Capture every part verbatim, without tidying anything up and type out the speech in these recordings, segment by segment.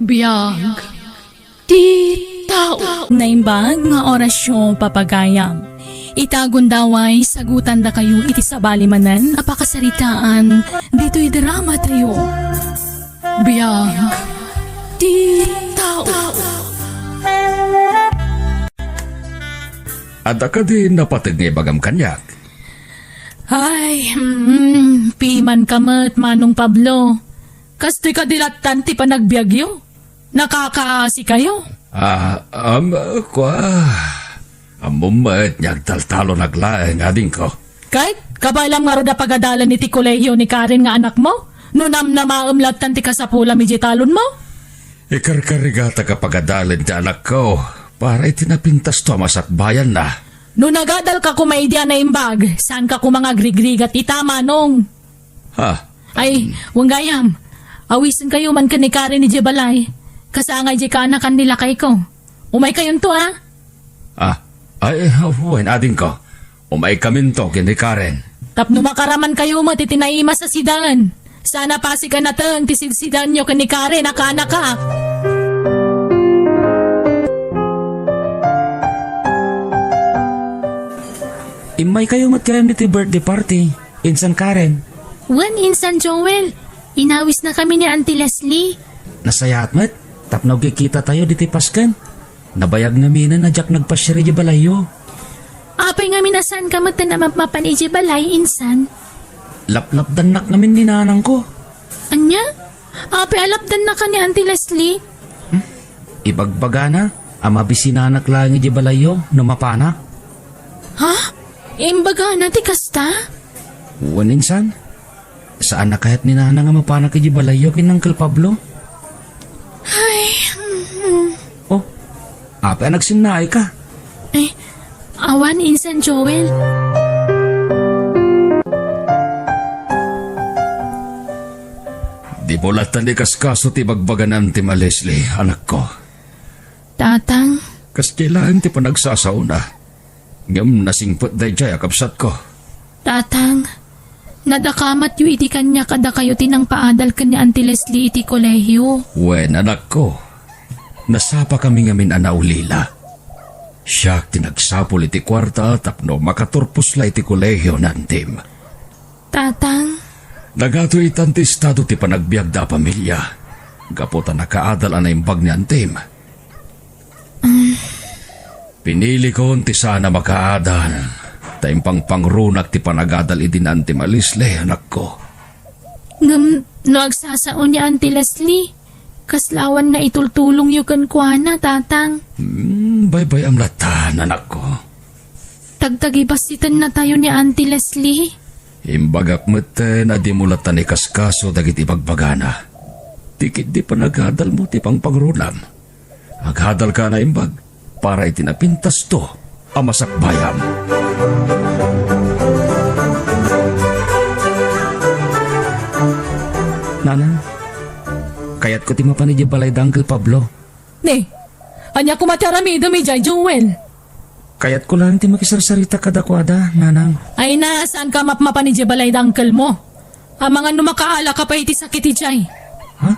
Biag ti tao. Naimbag nga orasyo, papagayam. Ita gundaway, sagutandakayo iti sabali manen a pakasaritaan ditoy dramatayo. Biag ti tao. Adda kadi napateg nga ibagam kaniak? Ay, mm, pimanka met, Manong Pablo. Kastoy kadi lattan ti panagbiagyo? Nakakaasikayo? Ah, um, kua, ammom met nga agtaltalonak laeng, adingko. Ket, kabaelam ngarud a pagadalen iti kolehio ni Karen nga anakmo? No namnamaem lattan ti kasapulam idiay talonmo? Ikarkarigatak a pagadalen ti anakko para iti napintasto a masakbayanna. No nagadalka koma idi a naimbag, saanka koma nga agrigrigat ita, Manong. Ha? Ay, wen gayam. Awisenkayo man ken ni Karen idiay balay. Kasangay diay kaanakan ni lakayko. Umaykayonto, a? Ah, ay, wen, adingko. Umaykaminto ken ni Karen. Tapno makaramankayo met iti naimas a sidaen. Saan a pasig a nateng ti sidsidaenyo ken ni Karen a kaanakak. Immaykayo met gayam iti birthday party. Insan Karen. Wen, insan Joel. Inawisnakami ni Auntie Leslie. Nasayaat met, tapno agkikitatayo ditoy pasken. Nabayag ngaminen a diak nagpasiar idiay balayyo. Apay ngamin a saanka met a mapmapan idiay balay, insan? Laplapdannak ngamin ni nanangko. Ania? Apay a lapdannaka ni Auntie Leslie? Hmm? Ibagbagana a mabisinanak laeng idiay balayyo no mapanak. Ha? Imbagana ti kasta? Wen, insan. Saanna kayat ni Nanang a mapanak idiay balayyo ken Uncle Pablo? Ay, mm. Oh, apay a nagsinnaayka? Eh, awan, insan Joel. Dimo lattan ikaskaso ti ibagbagana ni Auntie Leslie, anakko. Tatang. Kasdiay laeng ti panagsasaona. Ngem nasingpet daydiay a kabsatko. Tatang, nadakamatyo idi kaniak a dakayo ti nangpaadal ken ni Auntie Leslie iti kolehio. Wen, anakko, nasapakami ngamin a naulila. Siak ti nagsapul iti kuarta tapno makaturpos la iti kolehio ni antim. Tatang. Nagatoy itan ti estado ti panagbiagda a pamilia, gapu ta nakaadal a naimbag ni antim. Mm. Pinilikon ti saan a makaadal, ta impangpangrunak ti panagadal idi ni Auntie Leslie, anakko. Ngem no agsasao ni Auntie Leslie, kasla awan nga itultulongyo kenkuana, Tatang? Hmm, baybay-am lattan, anakko. Tagtagibassitennatayo ni Auntie Leslie. Imbagak metten a dimo lattan ikaskaso dagiti ibagbagana. Ti ketdi panagadalmo ti pangpangrunam. Agadalka a naimbag para iti napintasto a masakbayam. Nanang, kayatko ti mapan idiay balay da Uncle Pablo. Ne, ania koma ti aramidem idiay, Joel? Kayatko laeng ti makisarsarita kadakuada, Nanang. Ay na, saanka mapmapan idiay balay da unclemo? Amangan no makaalaka pay iti sakit idiay. Ha?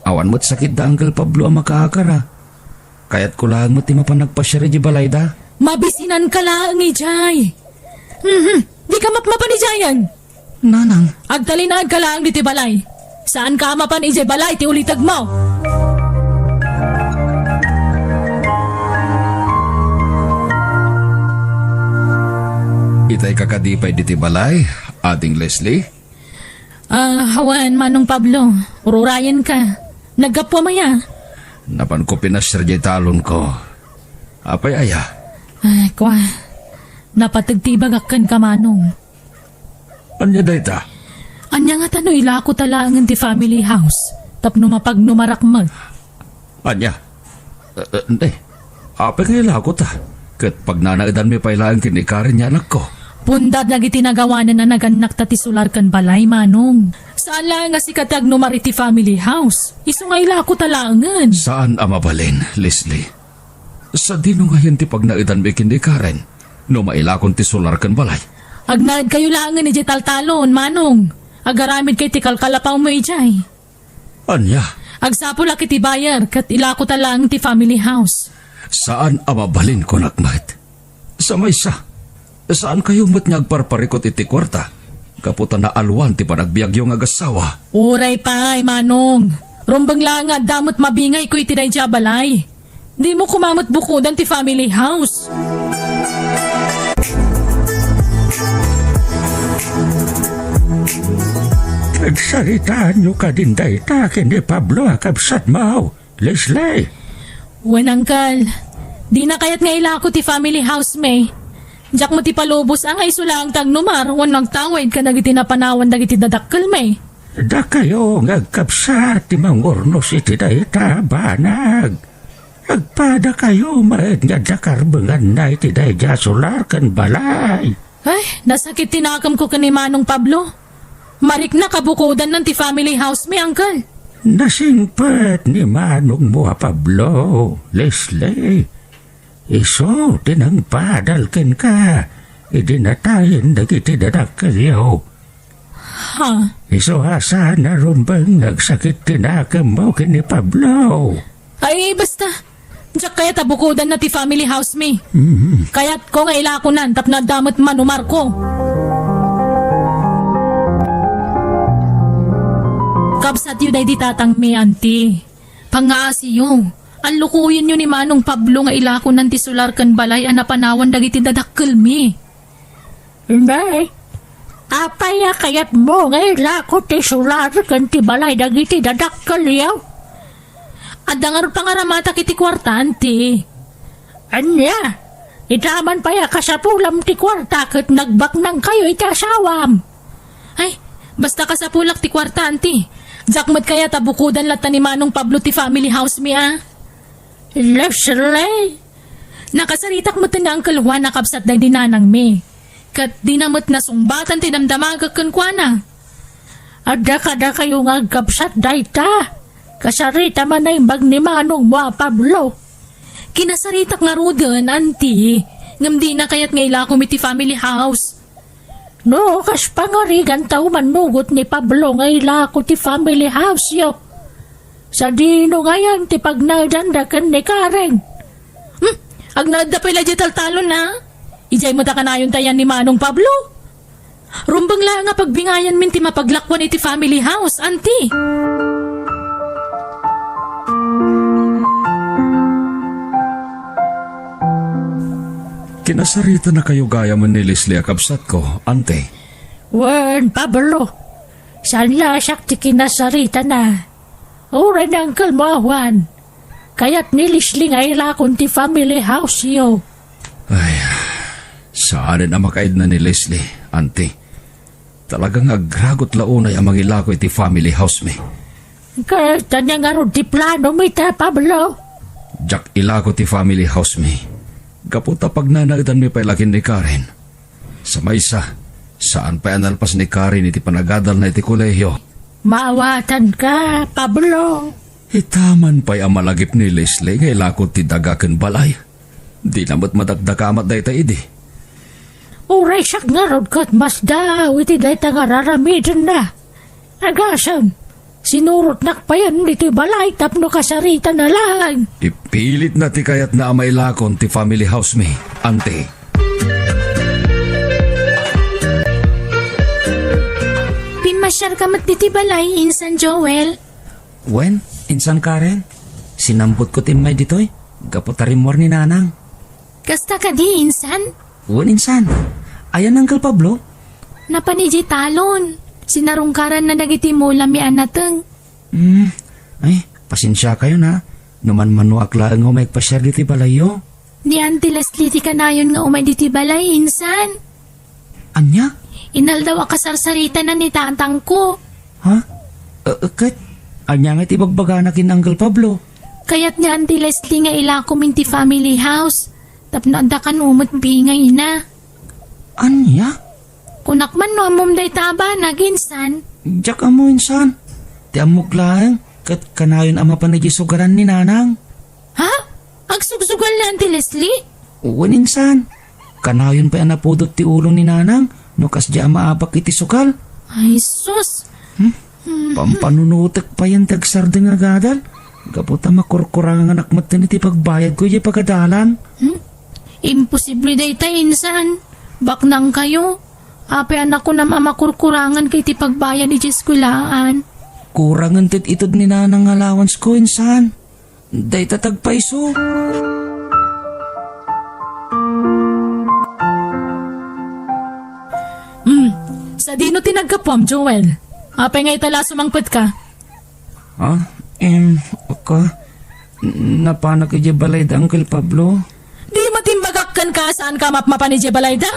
Awan met sakit da Uncle Pablo a makaakar, a. Kayatko laeng met ti mapan nagpasiar idiay balayda. Mabisinanka laeng idiay. Mhm. Dika mapmapan idiayen. Nanang. Agtalinaedka laeng ditoy balay. Saanka a mapan idiay balay ti ulitegmo. Itayka kadi pay ditoy balay, Ading Leslie? Ah, awan, Manong Pablo. Ururayenka. Naggapuam aya? Napanko pinasiar diay talonko. Apay aya? Ay, kua. Napateg ti ibagak kenka, Manong. Ania dayta? Ania ngata no ilakota laengen ti family house tapno mapagnumarak met? Ania? Eh, eh, ne, apay nga ilakota? Ket pagnanaedanmi pay laeng ken ni Karen nga anakko. Punda dagiti nagawanan a nagannakta ti solar ken balay, Manong. Saan laeng a sika ti agnumar iti family house. Isu nga ilakota laengen. Saan a mabalin, Leslie. Sadino ngayen ti pagnaedanmi ken ni Karen no mailakon ti solar ken balay? Agnaedkayo laengen idiay taltalon, Manong. Agaramidkayo ti kalkalapawmo idiay. Ania? Agsapulak iti buyer ket ilakota laeng ti family house. Saan a mabalin, kunak met. Sa maysa, saankayo met nga agparparikut iti kuarta gapu ta naalwan ti panagbiagyo nga agassawa. Uray pay, Manong. Rumbeng laeng nga adda met mabingayko iti daydiay a balay. Dimo koma met bukodan ti family house. Pagsaritaanyo kadin dayta ken ni Pablo a kabsatmo, Leslie. Wen, Uncle. Dina kayat nga ilako ti family house mi. Diak met ipalubos a nga isu laeng ti agnumar wenno agtawid kadagiti napanawan dagiti dadakkelmi. Dakayo nga agkabsat ti mangurnos iti dayta a banag. Agpadakayo met nga adda karbenganna iti daydiay a solar ken balay. Ay, nasakit ti nakemko ken ni Manong Pablo. Mariknak a bukodannan ti family house mi, Uncle. Nasingpet ni manongmo a Pablo, Leslie. Isu ti nangpadal kenka idi natayen dagiti dadakkelyo. Ha? Isu a saan a rumbeng nga agsakit ti nakemmo ken ni Pablo. Ay, basta. Diak kayat a bukodanna ti family house mi. Mhm. Kayatko nga ilakonan tapno adda met manumarko. Kabsatyo daydi tatangmi, Auntie. Pangngaasiyo. Allukoyenyo ni Manong Pablo nga ilakonan ti solar ken balay a napanawan dagiti dadakkelmi. Inday, apay a kayatmo nga ilako ti solar ken ti balay dagiti dadakkelyo? Adda ngarud pangaramatak iti kuarta, Auntie. Ania? Itaman pay a kasapulam ti kuarta ket nagbaknangkayo iti asawam. Ay, basta kasapulak ti kuarta, Auntie. Diak met kayat a bukodan latta ni Manong Pablo ti family house mi, a. Leslie! Nakasaritak met ni Uncle Juan a kabsat daydi nanangmi. Ket dina met nasungbatan ti damdamagek kenkuana. Adda kadakayo nga agkabsat dayta? Kasarita man naimbag ni manongmo a Pablo. Kinasaritak ngaruden, Auntie, ngem dina kayat nga ilakom iti family house. No, kas pangarigantayo mannugot ni Pablo nga ilako ti family house-yo. Sadino ngayon ti pagnaedanda ken ni Karen? Hmm, agnaedda pay la diay taltalon, a? Idiay met a kanayontayan ni Manong Pablo. Rumbeng laeng a pagbingayanmin ti mapaglakuan iti family house, Auntie. Kinasaritanakayo gayamen ni Leslie a kabsatko, Auntie. Wen, Pablo, saan la siak ti kinasaritana. Uray ni Uncle mo a Juan, kayat ni Leslie nga ilakon ti family house-yo. Ay, saanen a makaidna ni Leslie, Auntie. Talaga nga agragot la unay a mangilako iti family house mi. Ket ania ngarud ti plano mi ta, Pablo? Diak ilako ti family house mi. Gapu ta pagnanaedanmi pay la ken ni Karen. Sa maysa, saan pay a nalpas ni Karen iti panagadalna iti kolehiyo. Maawatanka, Pablo. Itaman pay a malagip ni Leslie nga ilako ti daga ken balay. Dina met madakdakamat dayta idi. Uray siak ngarud ket masdaaw iti dayta nga raramidenna. Agasem, sinurotnak payen iti balay tapno kasaritana laeng. Ipilitna ti kayatna a mailakon ti family house mi, Auntie. Pimmasiarka met diti balay, Insan Joel. Wen, Insan Karen, sinambotko ti immay ditoy, gapu ta rimmuar ni Nanang. Kasta kadi, Insan? Wen, Insan. Ayan, Uncle Pablo? Napan idiay talon. Sinarungkaranna dagiti mula mi a nateng. Hmm. Ay, pasensiakayon, ha. No manmanoak laeng nga umay agpasiar ditoy balayyo. Ni Auntie Leslie ti kanayon nga umay ditoy balay, Insan. Ania? Inaldaw a kasarsaritana ni tatangko. Ha? Eh, eh, ket? Ania nga iti ibagbagana ken Uncle Pablo? Kayat ni Auntie Leslie nga ilakom iti family house. Tapno adda kano met bingayna. Ania? Kunak man no ammom dayta a banag, Insan. Diak ammo, Insan. Ti ammok laeng, ket kanayon a mapan idiay sugaran ni Nanang. Ha? Agsugsugal ni Auntie Leslie? Wen, Insan. Kanayon pay a napudot ti ulo ni Nanang no kasdiay a maabak iti sugal. Ay, sus! Hmm? Hmm. Pampanunotek payen ti agsardeng a gadal. Gapu ta makurkuranganak metten iti pagbayadko idiay pagadalan. Hmm? Imposible dayta, insan. Baknangkayo. Apay a nakunam a makurkuranganka iti pagbayad idiay eskuelaan? Kurangen ti ited ni nanang nga allowance ko, insan. Dayta ti agpayso. Hmm. Sadino ti naggapuam, Joel? Apay nga ita la sumangpetka? Ah, em, ka, napanak idiay balay da Uncle Pablo. Di matimbagak kenka, saanka mapmapan idiay balay da?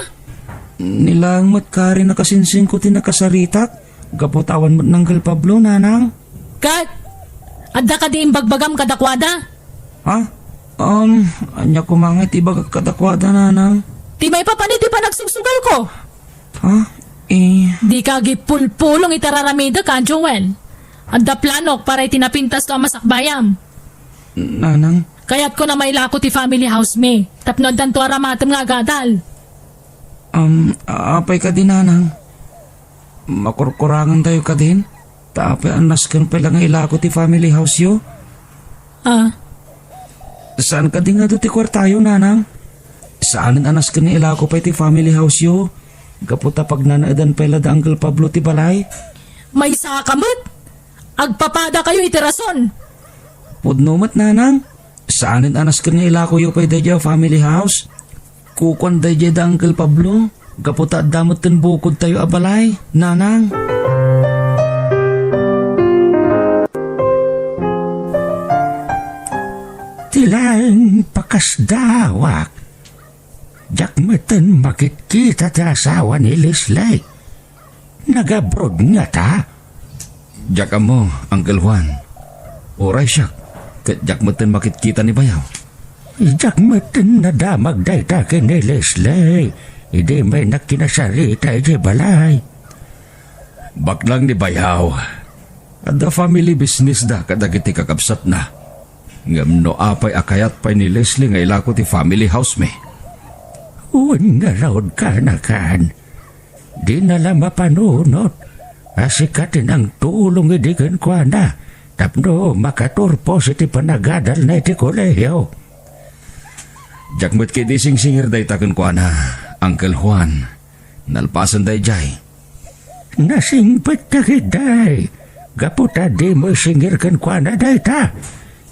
Ni laeng met kari nakasingsingko ti nakasaritak, gapu ta awan met ni Uncle Pablo, nanang. Ket, adda kadi imbagbagam kadakuada? Ha? Um, ania koma nga ti ibagak kadakuada, nanang? Ti maipapan iti panagsugsugalko. Ha? Eh. Dika agipulpulong iti ar-aramidek, Joel. Adda planok para iti napintasto a masakbayam. Nanang? Kayatko a mailako ti family house mi, tapno addanto aramatem nga agadal. Um, apay kadi, nanang? Makurkurangantayo kadin? Ta apay a nasken pay la nga ilako ti family house-yo? Ah. Saan kadi nga adu ti kuartayo, nanang? Saanen a nasken nga ilako pay ti family house-yo? Gapu ta pagnanaedan pay la da Uncle Pablo ti balay? Maysaka met? Agpapadakayo iti rason. Pudno met, nanang. Saanen a nasken nga ilakoyo pay daydiay a family house. Kukuan daydiay da Uncle Pablo, gapu ta adda metten bukodtayo a balay, nanang. Ti laeng pakasdawak. Diak metten makitkita ti asawa ni Leslie. Nag-abroad ngata? Diak ammo, Uncle Juan. Uray siak, ket diak metten makitkita ni bayaw. Diak metten nadamag dayta ken ni Leslie idi maynak kinasarita idiay balay. Baknang ni bayaw. Adda family business da kadagiti kakabsatna. Ngem no apay a kayat pay ni Leslie nga ilako ti family house mi? Wen ngarud, kanakan. Dina la mapanunot a sika ti nangtulong idi kenkuana tapno makaturpos iti panagadalna iti kolehiyo. Diak met ketdi singsingir dayta kenkuana, Uncle Juan. Nalpasen daydiay. Nasingpetka ketdi, gapu ta dimo isingir kenkuana dayta.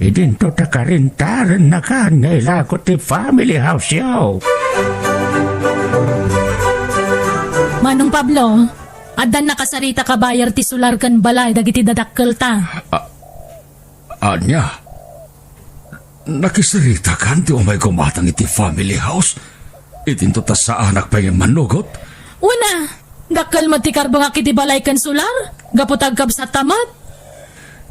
Idinto ta karintarennakan nga ilako ti family house-yo. Manong Pablo, addan nakasaritak a buyer ti solar ken balay dagiti dadakkelta. A-, ania? Nakisaritakan ti umay gumatang iti family house? Idinto ta saanak pay nga mannugot? Wen a, dakkel met ti karbengak iti balay ken solar, gapu ta agkabsatta met.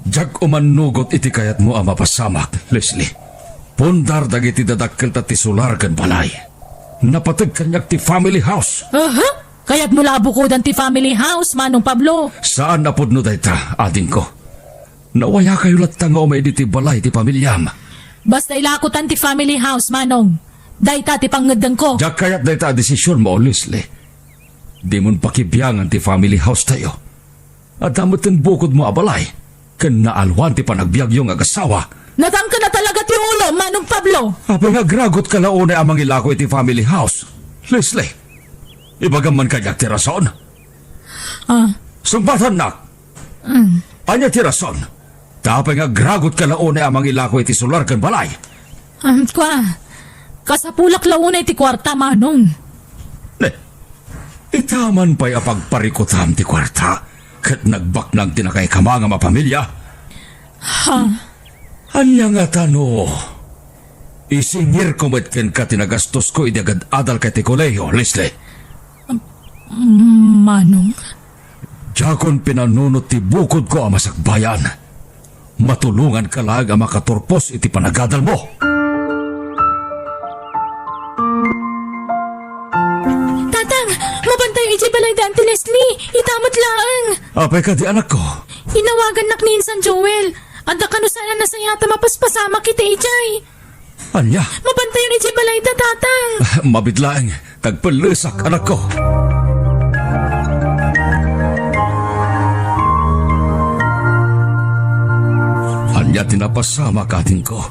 Diak umannugot iti kayatmo a mapasamak, Leslie. Pundar dagiti dadakkelta ti solar ken balay. Napateg kaniak ti family house. Aha? Kayatmo la a bukodan ti family house, Manong Pablo? Saan a pudno dayta, adingko. Nawayakayo latta nga umay ditoy balay ti pamiliam. Basta ilakotan ti family house, Manong. Dayta ti pangngeddengko. Diak kayat dayta a desisionmo, Leslie. Dimon pakibiangan ti family house tayo. Adda metten bukodmo a balay, ken naalwan ti panagbiagyo nga agasawa. Natangken a talaga ti ulo, Manong Pablo. Apay nga agragotka la unay a mangilako iti family house? Leslie, ibagam man kaniak ti rason? Ah. Sungbatannak! Mm. Ania ti rason? Ta apay nga agragotka la unay a mangilako iti solar ken balay? Am, kua, kasapulak la unay ti kuarta, Manong. Ne, ita man pay a pagparikutam ti kuarta, ket nagbaknang ti nakaikamangam a pamilya. Ha? Ania ngata no isingirko met kenka ti nagastosko idi agad-adalka iti kolehiyo, Leslie? Manong? Diakon pinanunot ti bukodko a masakbayan. Matulonganka laeng a makaturpos iti panagadalmo. Tatang, mabantayo idiay balay da Auntie Leslie. Ita met laeng. Apay kadi, anakko? Inawagannak ni Insan Joel. Adda kano saan a nasayaat a mapaspasamak iti idiay. Ania? Mabantayon idiay balayda, Tatang. Ah, mabiit laeng. Tagpellesak, anakko. Ania ti napasamak, adingko?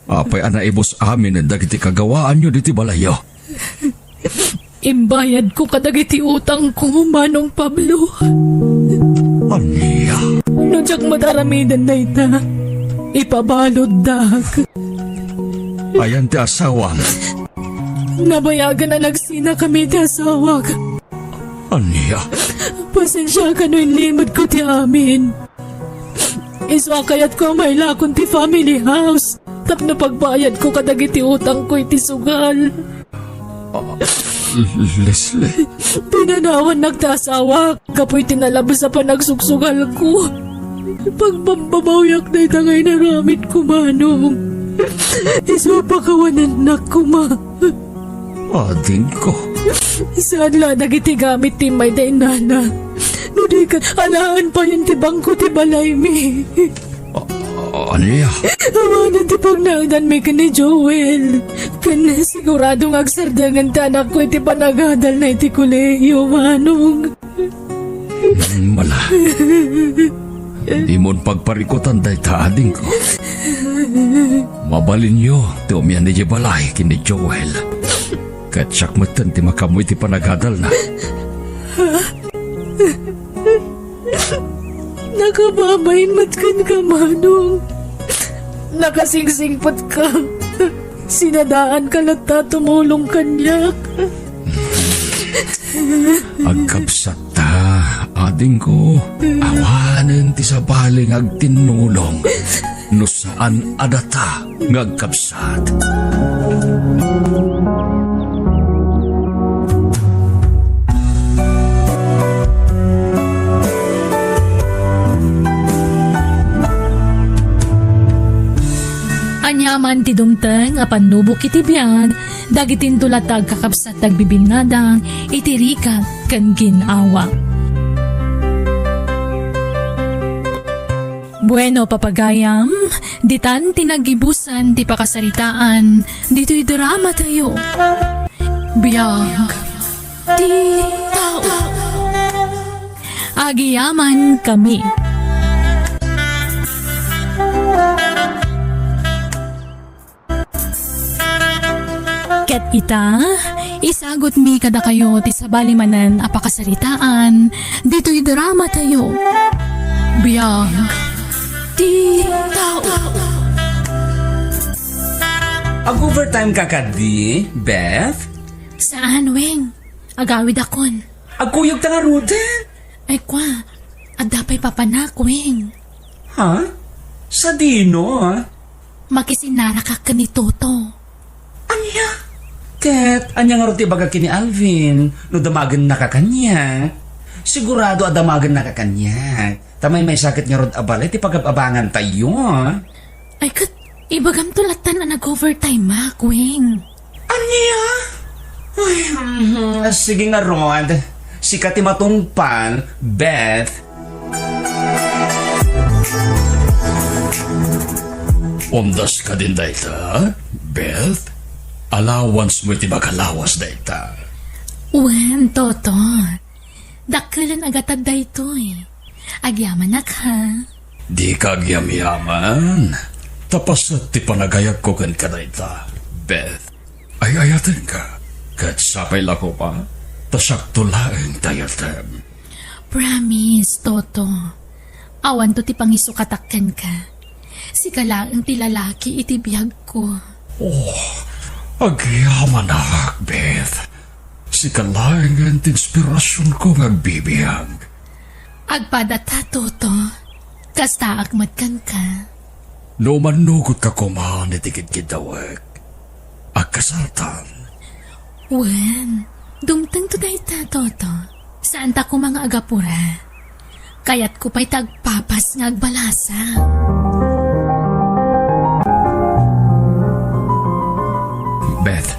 Apay a naibus amin dagiti kagawaanyo ditoy balayyo? Imbayadko kadagiti utangko, Manong Pablo. Ania? No diak met aramiden dayta, ipabaluddak. Ayan ti asawam? Nabayagen a nagsinakami ti asawak. Ania? Pasensiakan no inlimedko ti amin. Isu a kayatko a mailakon ti family house tapno pagbayadko kadagiti utangko iti sugal. Ah, Leslie. Pinanawannak ti asawak gapu iti nalabes a panagsugsugalko. Pagbabbabawiak dayta nga inaramidko, Manong. Isu a pakawanennak koma. Adingko. Saan la dagiti gamit ti immay da innana. No di ket, alaen payen ti bangko ti balaymi. A-, ania? Awanen ti pagnaedanmi ken ni Joel. Ken sigurado nga agsardengen ti anakko iti panagadalna iti kolehiyo, Manong. Mala. Dimon pagparikutan dayta, adingko. Mabalinyo ti umian idiay balay ken ni Joel. Ket siak metten ti makaammo iti panagadalna. Nakababain met kenka, Manong. Nakasingsingpetka. Sinadaanka latta a tumulong kaniak. Agkabsatta, adingko, awanen ti sabali nga agtinnulong no saan a data nga agkabsat. Ania man ti dumteng a pannubok iti biag, dagitinto latta agkakabsat ti agbibinnadang iti rigat ken gin-awa. Bueno, papagayam, ditan ti naggibusan ti pakasaritaan ditoy drama tayo. Biag ti tao. Agyamankami. Ket ita, isagutmi kadakayo ti sabali manen a pakasaritaan ditoy drama tayo. Biag ti tao. Ag-overtime ka kadi, Beth? Saan, Weng. Agawidakon. Agkuyogta ngaruden? Ay, kua, adda pay papanak, Weng. Ha? Sadino, ha? Makisinarakak ken ni Toto. Ania? Ket ania ngarud ti ibaga ken ni Alvin no damagennaka kaniak? Sigurado a damagennaka kaniak. Ta maymaysa ket ngarud a balay ti pagab-abangantayo, ha? Ay, ket ibagamto lattan a nag-overtime-ak, Weng. Ania? Ay, mhm, sige ngarud. Sika ti matungpal, Beth. Umdas kadin dayta, Beth? Allowance mo iti makalawas dayta. Wen, Toto. Dakkelen a gatad daytoy. Agyamanak, ha? Dika agyamyaman. Ta paset ti panagayabko kenka dayta, Beth. Ay-ayatenka. Ket sapay la koma, ta siakto laeng ti ayatem. Promise, Toto. Awanto ti pangisukatak kenka. Sika laeng ti lalaki iti biagko. Oh, agyamanak, Beth. Sika laengen ti inspirasionko nga agbibiag. Agpadata, Toto. Kastaak met kenka. No mannugotka koma iti gidgidawek, agkasaltan. Wen, dumtengto dayta, Toto. Saanta koma nga agapura. Kayatko pay ti agpapas nga agbalasa. Beth,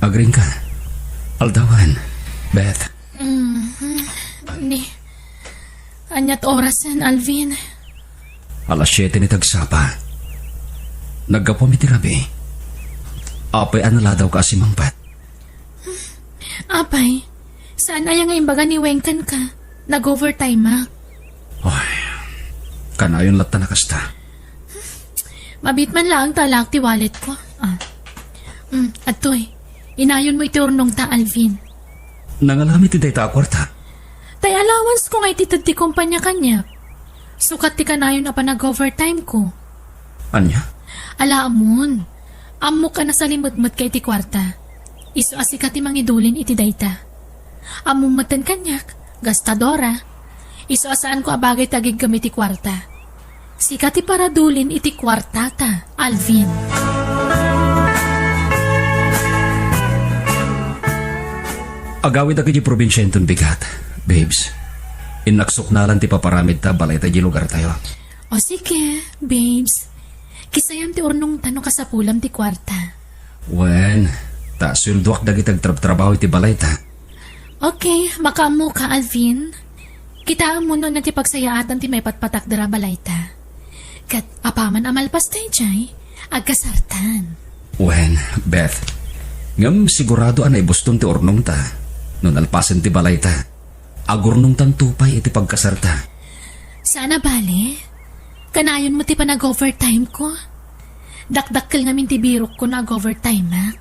agriingka. Aldawan, Beth. Mhm. Ni, aniat orasen, Alvin? Alas siete ni tagsapa. Naggapuam iti rabii. Apay a naladawka a simmangpet? Apay, saan aya nga imbaga ni Weng kenka? Nag-overtime-ak. Ay, Kanayon latta a kasta. Mabiit man laeng ta alaek ti walletko. Ah. Mm, adtoy. Inayonmo iti urnongta, Alvin. Nangalami ti dayta a kuarta. Tay allowanceko nga iti ted ti kompania kaniak. Sukat ti kanayon a panag-overtimeko. Ania? Ala, ammom. Ammok a nasalimetmetka iti kuarta. Isu a sika ti mangidulin iti dayta. Ammom metten kaniak, gastadora. Isu a saanko a bagay ti agiggem iti kuarta. Sika ti paradulin iti kuartata, Alvin. Agawidak iti probinsia inton bigat, babes. Innak suknalan ti paparamidta a balayta iti lugartayo. O sige, babes. Kisayam ti urnongta no kasapulam ti kuarta. Wen, ta sueldoak dagiti agtrabtrabaho iti balayta. Okay, makaammoka, Alvin. Kitaem no ania ti pagsayaatan ti maipatpatakder a balayta. Ket apaman a malpas daydiay, agkasartan. Wen, Beth, ngem sigurado a naibuston ti urnongta no nalpasen ti balayta. Agurnongtanto pay iti pagkasarta. Saan a bale? Kanayonmo ti panag-overtimeko? Dakdakkel ngamin ti birokko no ag-overtimeak.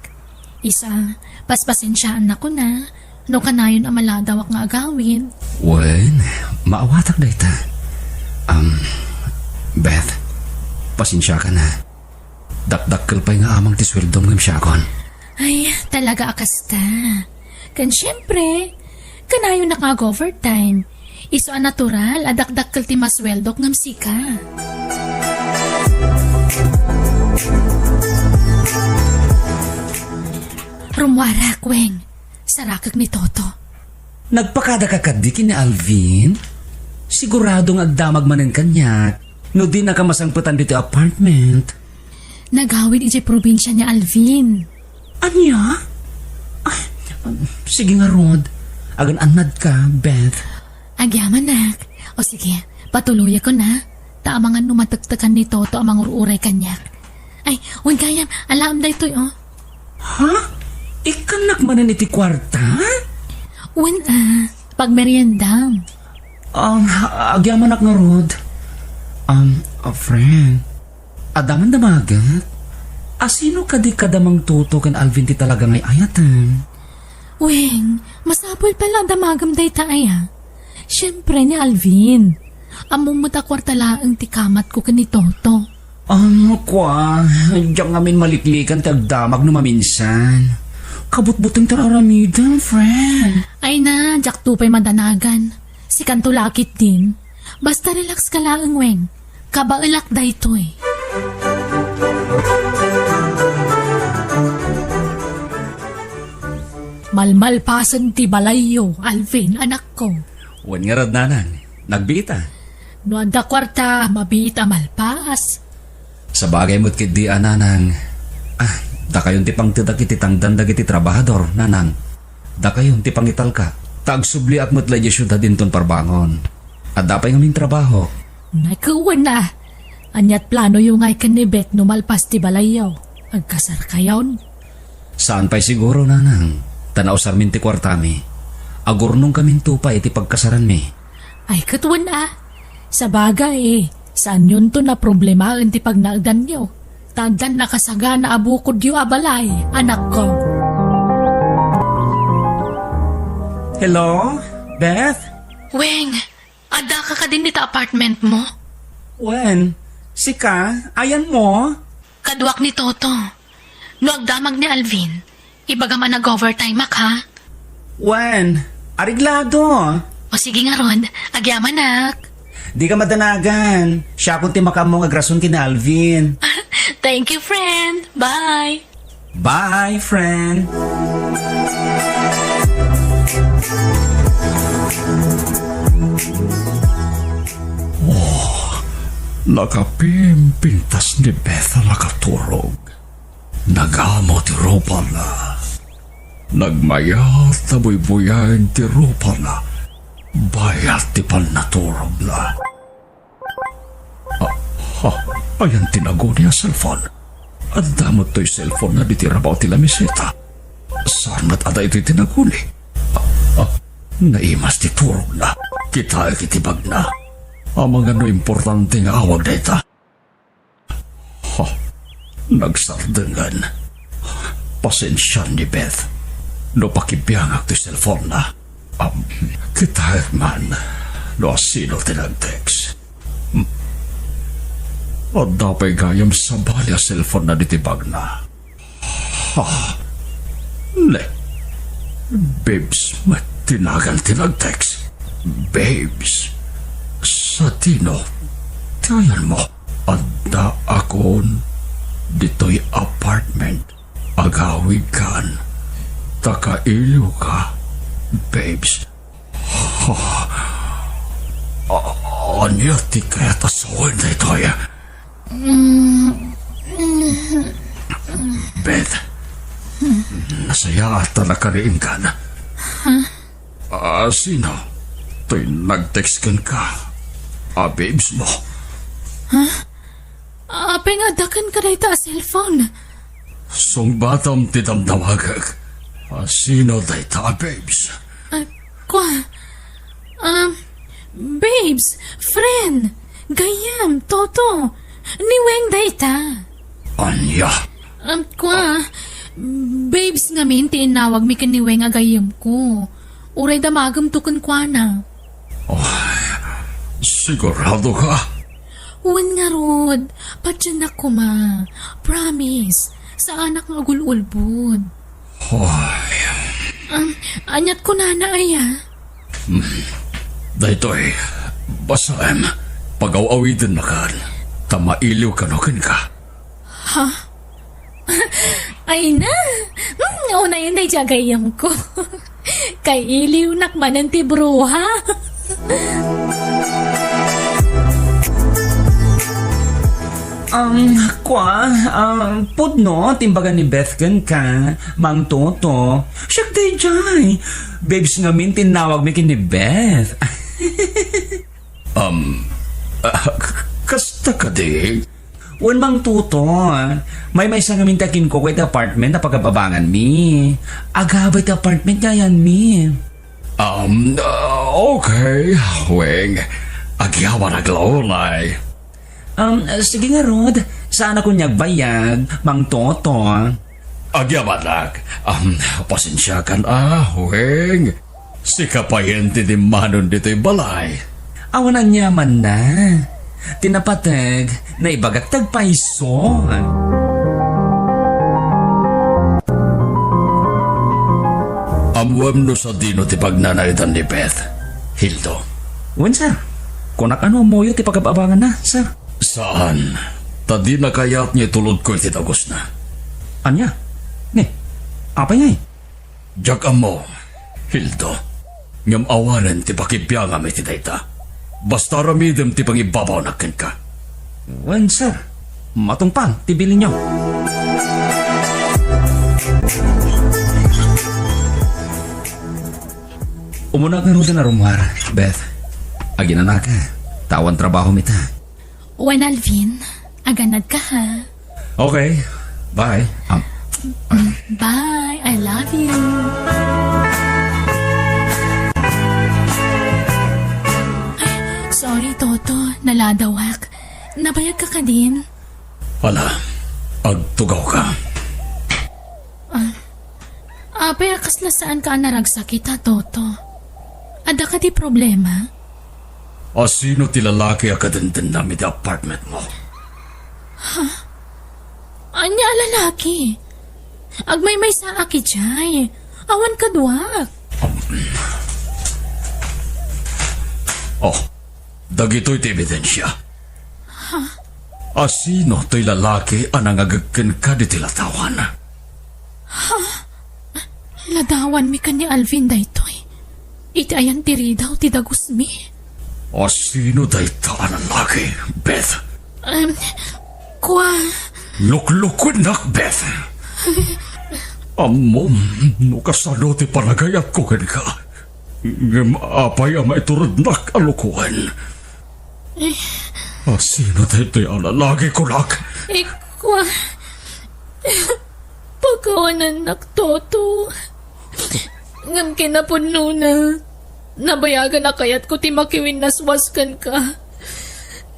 Isu a, paspasensiaannakon a, no kanayon a maladawak nga agawid. Wen, maawatak dayta. Am, Beth, pasensiakan a. Dakdakkel pay nga amang ti sueldom ngem siakon. Ay, talaga a kasta. Ken siempre, kanayonak nga ag-overtime. Isu a natural a dakdakkel ti masueldok ngem sika. Rummuarak, Weng. Sarakek ni Toto. Nagpakadaka kadi ken ni Alvin? Sigurado nga agdamag manen kaniak no dinaka masangpetan ditoy apartment. Nagawid idiay probinsia ni Alvin. Ania? Ay, sige ngarud. Agan-annadka, Beth. Agyamanak. O sige, patuloyakon a. Ta amangan no matektekan ni Toto a mangur-uray kaniak. Ay, wen gayam, alaem daytoy, o. Ha? Ikkannak manen iti kuarta? Wen a, pagmeriendam. Um, agyamanak ngarud. Um, a friend. Adda man damaget? A sino kadi kada Mang Toto ken Alvin ti talaga nga ay-ayatem? Weng, masapul pay la a damagem dayta aya. Siempre ni Alvin. Ammom met a kuarta laeng ti kamatko ken ni Toto. Ano kua? Diak ngamin maliklikan ti agdamag no maminsan. Kabutbuteng ti aramidem, friend. Ay na, diakto pay madanagan. Sikanto la a ketdin. Basta relax ka laeng, Weng. Kabaelak daytoy. Malmalpasen ti balayyo, Alvin, anakko. Wen ngarud, nanang. Nagbiit a. No adda kuarta, mabiit a malpas. Sabagay met ketdi a, nanang. Ah, dakayon ti pangtedak iti tangdan dagiti trabahador, nanang. Dakayon ti pangitalka, ta agsubliak met la idiay siudad inton parbangon. Adda pay ngamin trabaho. Nagkuwan na. Aniat planoyo ngay ken ni Beth no malpas ti balayyo? Agkasarkayon? Saan pay siguro, nanang. Ta nausarmin ti kuartami. Agurnongkaminto pay iti pagkasaranmi. Ay, ket wen a. Sabagay, saanyonto a problemaen ti pagnaedanyo. Ta addan nakasagana a bukodyo a balay, anakko. Hello, Beth? Weng, addaka kadin ita apartment mo? Wen, sika, ayanmo? Kaduak ni Toto. No agdamag ni Alvin, ibagam a nag-overtime ak, ha? Wen, areglado. O sige ngarud, agyamanak. Dika madanagan. Siakon ti makaammo nga agrason ken ni Alvin. Thank you, friend. Bye. Bye, friend. Oh, nakapimpintas ni Beth a nakaturog. Nagamo ti rupana. Nagmayat a buybuyaen ti rupana. Bayat ti pannaturogna. Ah, ha, ayan ti naguni a cellphone. Adda met toy cellphone na ditoy rabaw ti lamiseta. Saan met a daytoy ti naguni? Ah, ah, naimas ti turogna. Kitaek iti bagna. Amangan no importante nga awag dayta. Ha, nagsardengen. Pasensian ni Beth no pakibiangak ti cellphone-na. Am, kitaek man no asino ti nag-text. Hmm. Adda pay gayam sabali a cellphone-na ditoy bagna. Ha? Ne? Babes met ti nagan ti nag-text. Babes. Sadino ti ayanmo? Addaakon ditoy apartment. Agawidkan. Ta kailiwka, babes. Ha? A-, ania ti kayat a sawen daytoy? Beth, nasayaat ta nakariingkan. Ah, sino? Toy nag-text kenka. A babes mo. Apay nga adda kenka dayta a cellphone? Sungbatam ti damdamagek. Ah, sino dayta a babes? Ah, kua, um, babes, friend, gayyem, Toto, ni Weng dayta. Ania? Um, kua, babes ngamin ti inawagmi ken ni Weng a gayyemko. Uray damagemto kenkuana. Oh, sigurado ka? Wen ngarud, patiennak koma. Promise, saanak nga agul-ulbod. Hoy. Um, aniat kunana aya? Hmm. Daytoy, basaem, pagaw-awidennakan, ta mailiw kano kenka. Ha? Ay na! Hmm, unayen daydiay a gayyemko. Kailiwnak manen ti bruha. Ang, kua, ah, pudno ti imbaga ni Beth kenka, Mang Toto. Siak daydiay. Babes ngamin ti inawagmi ken ni Beth. Um, ah, k-, kasta kadi? Wen, Mang Toto, maymaysa ngamin ti akinkuko iti apartment a pagab-abanganmi. Agabay ti apartment nga ayanmi. Um, ah, okay, Weng. Agyaman aglaunay. Um, sige ngarud, saan a kuniak bayag, Mang Toto. Agyamannak. Um, pasensiakan a, Weng. Sika payen ti dimmanon ditoy balay. Awan aniamanna. Ti napateg, naibagak ti agpayso. Ammoem no sadino ti pagnanaedan ni Beth, Hildo? Wen, sir. Kunak a no ammoyo ti pagab-abanganna, sir. Saan. Ta dina kayat nga itulodko iti dagusna. Ania? Ne, apay ngay? Diak ammo, Hildo. Ngem awanen ti pakibiangam iti dayta. Basta aramidem ti pangibabawnak kenka. Wen, sir. Matungpal ti bilinyo. Umunak ngaruden a rummuar, Beth. Aginanaka, ta awan trabahom ita. Wen, Alvin, aganadka, ha? Okay. Bye. Um, bye. I love you. Sorry, Toto. Naladawak. Nabayagka kadin? Ala, agtugawka. Ah, apay a kasla saanka a naragsak ita, Toto? Adda kadi problema? A sino ti lalaki a kadendennam iti apartment mo? Ha? Ania a lalaki? Agmaymaysaak idiay. Awan kaduak. Oh, dagitoy ti ebidensia. Ha? A sino toy lalaki a nangagek kenka ditoy ladawan? Ha? Ladawanmi ken ni Alvin daytoy. Iti ayan ti ridaw ti dagusmi. A sino dayta a lalaki, Beth? Em, kua. Luklukuennak, Beth. Ammom no kasano ti panagayatko kenka. Ngem apay a maiturednak a lukoen? Eh. A sino daytoy a lalaki, kunak? Eh, kua. Pakawanannak, Toto. Ngem kinapudnona, nabayagan a kayatko ti makiwinnaswas kenka.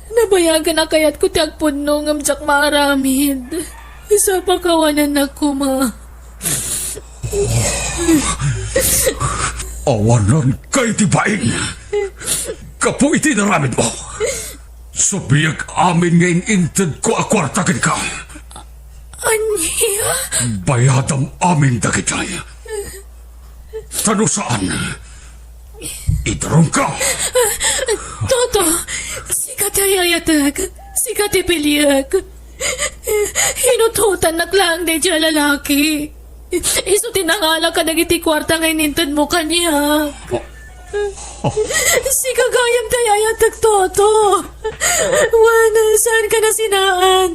Nabayagen a kayatko ti agpudno ngem diak maaramid. Isu a pakawanennak koma. Awananka iti bain. Gapu iti inaramidmo, subiek amin nga in-intedko a kuarta kenka. Ania? Bayadam amin dagitoy. Ta no saan, idurongka. Toto, sika ti ayatek, sika ti piliek. Inutotannak laeng daydiay a lalaki. Isu ti nangala kadagiti kuarta nga inintedmo kaniak. Sika gayam ti ayatek, Toto. Wen, saanka a sinaan.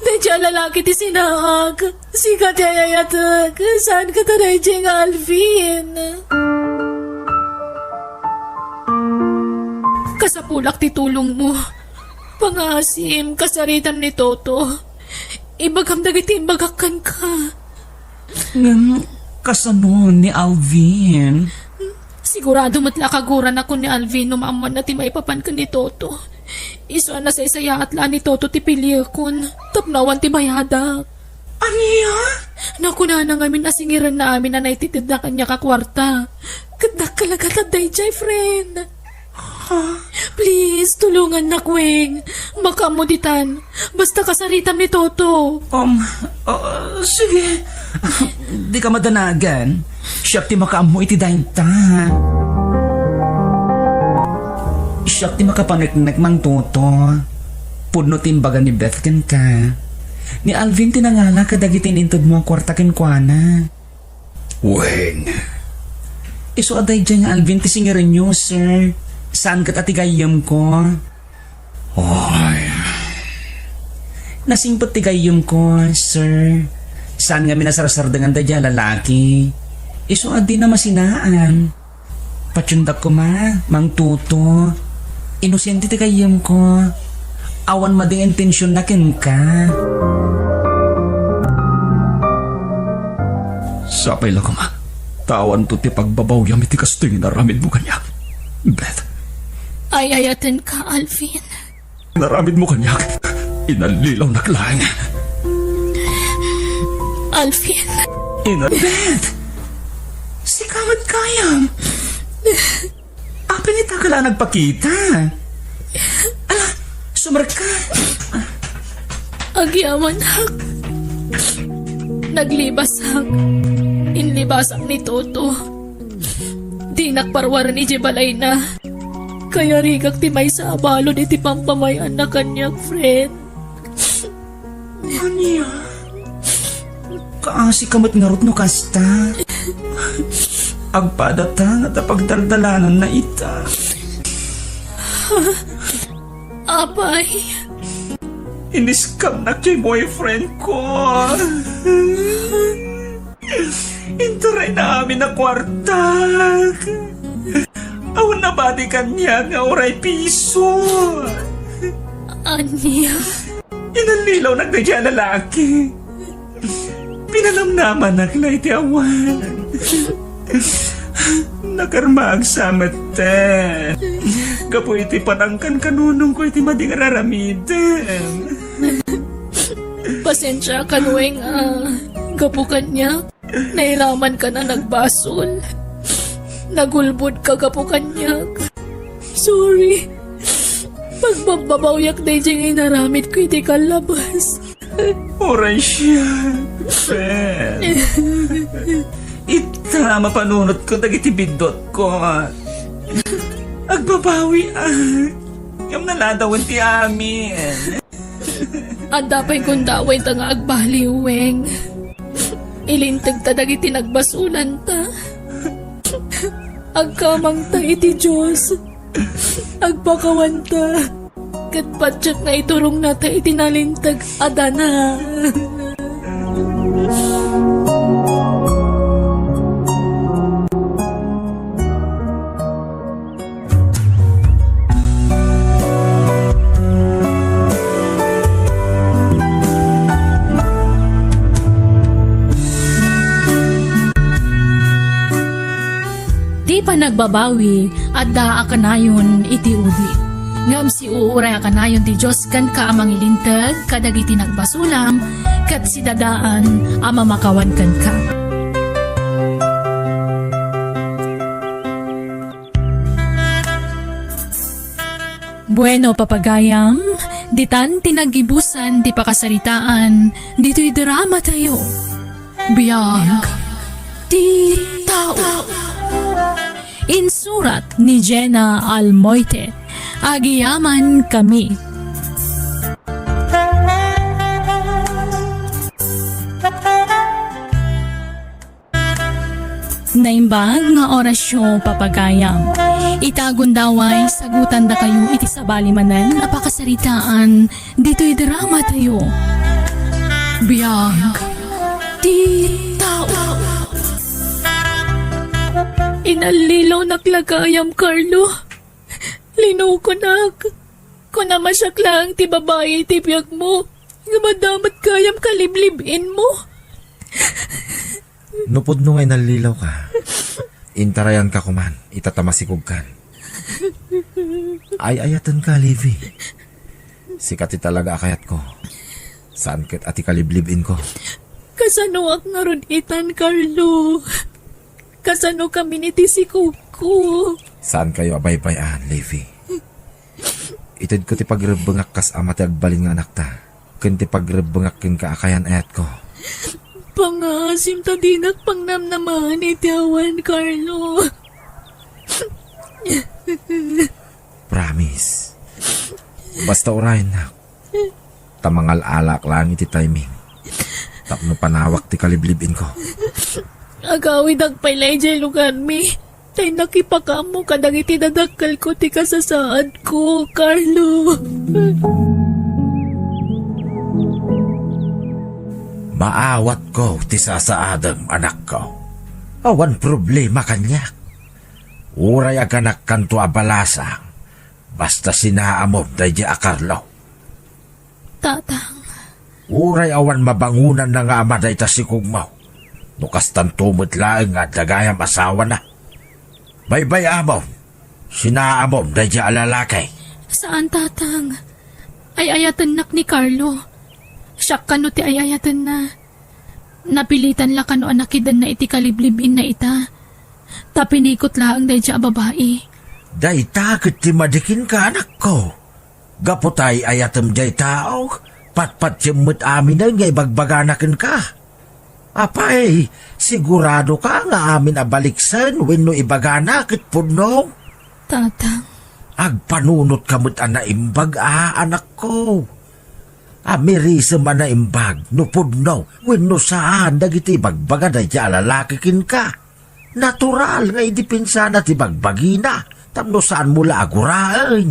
Daydiay a lalaki ti sinaak. Sika ti ayatek. Saanka a daydiay nga Alvin. Kasapulak ti tulongmo. Pangaasim, kasaritam ni Toto. Ibagam dagiti imbagak kenka. Ngem kasano ni Alvin? Sigurado met la a kaguranakon ni Alvin no maammoanna ti maipapan ken ni Toto. Isu a nasaysayaat la ni Toto ti piliekon tapno awan ti bayadak. Ania? Nakunana ngamin a singirenna amin a naitedna kaniak a kuarta. Ket dakkel a gatad daydiay, friend. Ha? Please, tulongannak, Weng. Makaammo ditan. Basta kasaritam ni Toto. Um, ah, sige. Dika madanagan. Siak ti makaammo iti dayta. Siak ti makapaneknek, Mang Toto. Pudno ti imbaga ni Beth kenka. Ni Alvin ti nangala kadagiti inintedmo a kuarta kenkuana. Weng. Isu a daydiay nga Alvin ti singirenyo, sir. Saan ket a ti gayyemko? Oy. Nasingpet ti gayyemko, sir. Saan ngamin a sarsardengan daydiay a lalaki? Isu a dina masinaan. Patiendak koma, Mang Toto. Inosente ti gayyemko. Awan madi nga intensionna kenka. Sapay la koma, ta awanto ti pagbabawyam iti kastoy nga inaramidmo kaniak, Beth. Ay-ayatenka, Alvin. Inaramidmo kaniak, inallilawnak laeng. Alvin. Ina- Beth! Sika met gayam! Apay nga ita ka la nagpakita? Ala, sumerka! Agyamanak. Naglibasak. Inlibasak ni Toto. Dinak parwaren idiay balayna. Kayarigak ti maysa a balud iti pampamay-anna kaniak, friend. Ania? Kaasi ka met ngarud no kasta. Agpadata nga ta pagdaldalananna ita. Apay. Iniskamnak ti boyfriend ko. Intarayna amin a kuartak. Awan nabati kaniak nga uray piso. Ania? Inallilawnak daydiay a lalaki. Pinanamnamanak la iti awan. Nakarmaag sa metten. Gapu iti panangkankanonongko iti madi nga ar-aramidem. Pasensiakan, Weng, a gapu kaniak. Nairamankan a nagbasol. Nagulbodka gapu kaniak. Sorry. Pagbababawyak daydiay nga inaramidko iti kallabas. Uray siak, friend. Ita, mapanunotko dagiti biddutko. Agbabawiak. Ngem naladawen ti amin. Adda pay gundawenta nga agbaliw, Weng. Ilintegta dagiti nagbasolanta. Agkamangta iti Dios. Agpakawanta. Ket patiek nga iturongnata iti nalinteg a dana. Ti panagbabawi, adda a kanayon iti udi. Ngem siuuray a kanayon ti Dios kenka a mangilinteg kadagiti nagbasolam, ket sidadaan a mamakawan kenka. Bueno, papagayam, ditan ti naggibusan ti pakasaritaan ditoy drama tayo. Biag ti tao. Insurat ni Jenna Almoite. Agiyaman kami. Naimbag nga orasyo, papagayam. Ita gundaway, sagutandakayo iti sabali manen a pakasaritaan ditoy drama tayo. Biag ti tao. Inallilawnak la gayam, Carlo. Linukonak. Kunam a siak laeng ti babai iti biagmo, ngem adda met gayam kaliblib-inmo. No pudno nga inallilaw ka, intarayan ka koman, ita ta masikog kan. Ay-ayaten ka, Levi. Sika ti talaga a kayatko. Saan ket a ti kaliblib-inko. Kasanoak ngarud itan, Carlo? Kasano kami ni ti sikogko? Saan kayo a baybay-an, Levi? Itedko ti pagrebbengak kas ama ti agbalin nga anakta, ken ti pagrebbengak kenka a kayan-ayatko. Pangngaasim ta dinak pangnamnamaen iti awan, Carlo. Promise. Basta urayennak. Ta mangal-alaak laeng iti timing. Tapno panawak ti kaliblib-inko. Agawidak pay la idiay lugarmi. Tay nakipakaammo kadagiti dadakkelko ti kasasaadko, Carlo. Maawatko ti sasaadem, anakko. Awan problema kaniak. Uray aganakkanto a balasang, basta sinaamom daydi a Carlo. Tatang. Uray awan mabangonanna nga ama dayta sikogmo, no kastanto met laeng nga adda gayam asawana. Baybay-amon, sinaamon daydiay a lalaki. Saan, Tatang. Ay-ayatennak ni Carlo. Siak kano ti ay-ayatenna. Napilitan la kano a nakidenna iti kaliblib-inna ita. Ta pinikot laeng daydiay a babai. Dayta ket ti madi kenka, anakko. Gapu ta ay-ayatem diay tao, patpatiem met aminen nga ibagbagana kenka. Apay, siguradoka nga amin a baliksen wenno ibagana ket pudno? Tatang. Agpanunotka met a naimbag a, anakko. Amirisem a naimbag no pudno wenno saan dagiti ibagbaga daydiay a lalaki kenka. Natural nga idipensana ti bagbagina tapno saanmo la a guraen.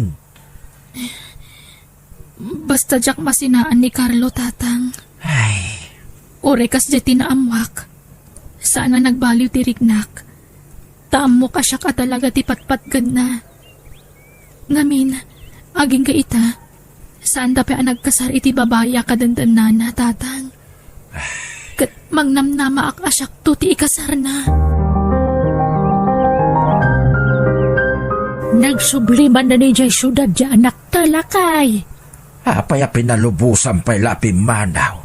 Basta diak masinaan ni Carlo, Tatang. Ay. Uray kasdiay ti naammoak, saan a nagbaliw ti riknak. Ta ammok a siak a talaga ti patpatgedna. Ngamin, agingga ita, saanda pay a nagkasar iti babai a kadendennana, Tatang. Ket mangnamnamaak a siakto ti ikasarna. Nagsubli manen idiay siudad ti anakta, lakay. Apay a pinalubosan pay la a pimmanaw?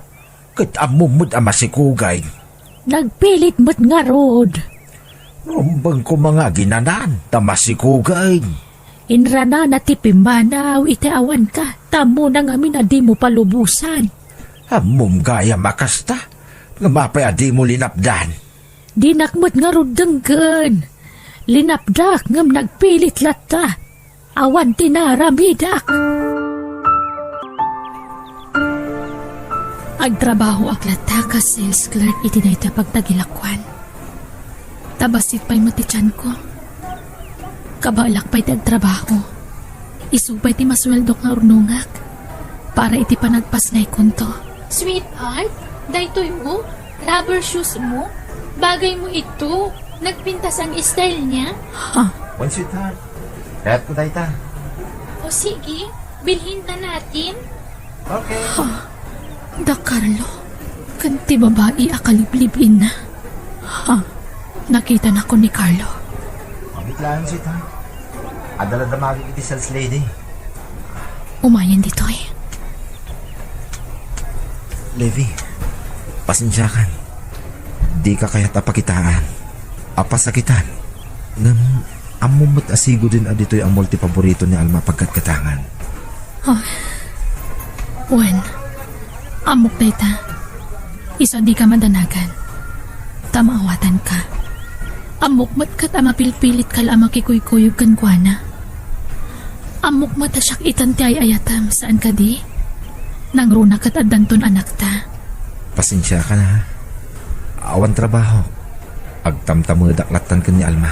Ket ammom met a masikogay. Nagpilit met ngarud. Rumbeng koma nga aginanan ta masikogay. Inranana ti pimmanaw iti awanka, ta ammona ngamin a dimo palubosan. Ammom gayam a kasta, ngem apay a dimo linapdan? Dinak met ngarud denggen. Linapdak ngem nagpilit latta. Awan ti naaramidak. Agtrabahoak latta kas sales clerk iti daytoy a pagtagilakoan. Ta bassit pay met ti tianko. Kabaelak pay ti agtrabaho. Isu pay ti masueldok nga urnongak para iti panagpasngaykonto. Sweetheart, daytoy mo? Rubber shoes mo? Bagay mo ito. Nagpintas ang style niya. Ha? Wen, sweetheart. Kayat ko dayta. O sige, bilhin ta natin. Okay. Ha? Da Carlo, ken ti babai a kaliblib-inna. Ha? Nakitanako ni Carlo. Mabitlaan, sweetheart. Adala damagik iti sales lady. umayen ditoy. Levi, pasensiakan. Dika kayat a pakitaan, a pasakitan. Ngem ammom met a siguden a ditoy a mall ti paborito ni Alma a paggatgatangan. Oh. Wen, ammok dayta. Isu a dika madanagan, ta maawatanka. Ammok met ket a mapilpilitka la a makikuykuyog kenkuana. Ammok met a siak itan ti ay-ayatem, saan kadi? Nangruna ket addanton anakta. Pasensiakan, ha. Awan trabaho. Agtamtamedak lattan ken ni Alma.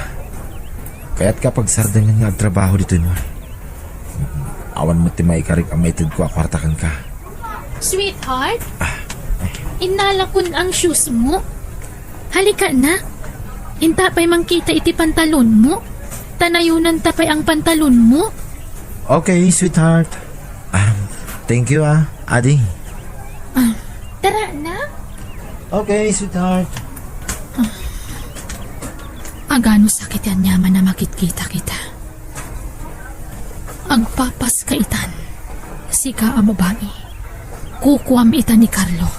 Kayatka a pagsardengen nga agtrabaho ditoy mall. Awan met ti maikarik a maitedko a kuarta kenka. Sweetheart? Ah, eh. Innalakon ang shoes mo. Halika na. Inta pay mangkita iti pantalon mo. Ta nayunanta pay ang pantalon mo. Okay, sweetheart. Ah, thank you, ah, Adi. Ah, tara na. Okay, sweetheart. Agano sakit yan yaman a makitkitakita. Agpapaska itan, sika a babai. Kukuam ita ni Carlo.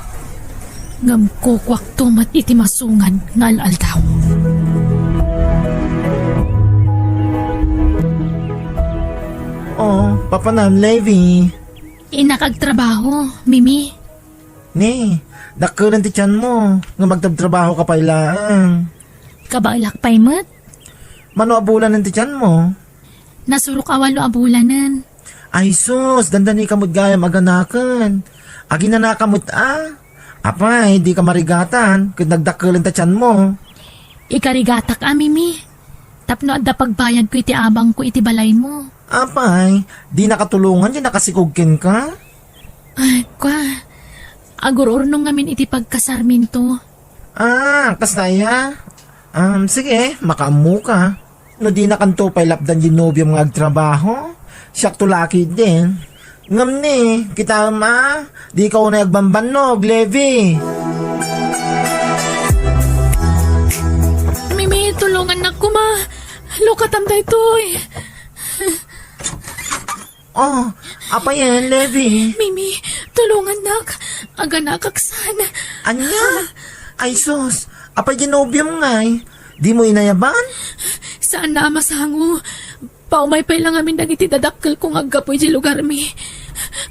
Ngem kukuakto met iti masungad nga al-aldaw. Oh, papanan, Levi. Innak agtrabaho, Mimi. Ni, dakkelen ti tianmo, ngem agtrabtrabahoka pay laeng. Kabaelak pay met. Mano a bulanen ti tianmo? Nasurok a walo a bulanen. Ay sus, dandanika met gayam aganaken. Aginanaka met a. Apay, dika marigatan, ket nagdakkelen ta tianmo. Ikarigatak a, Mimi. Tapno adda pagbayadko iti abangko iti balaymo. Apay, dinaka tulongan ti nakasikog kenka? Ay, kua. Agur-urnong ngamin iti pagkasarminto. Ah, kasta aya? Um, sige, makaammoka. No dinakanto pay lapdan diay nobiom nga agtrabaho, siakto la ketdin. Ngem ni, kitaem a, dika unay agbambannog, Levi. Mimi, tulongannak koma. Lukatam daytoy. Oh, apay, Levi? Mimi, tulongannak. Aganakak saan. Ania? Ay sus, apay diay nobiom ngay? Dimo inayaban? Saanna a masango. Paumay pay la ngamin dagiti dadakkelko nga aggapu idiay lugarmi.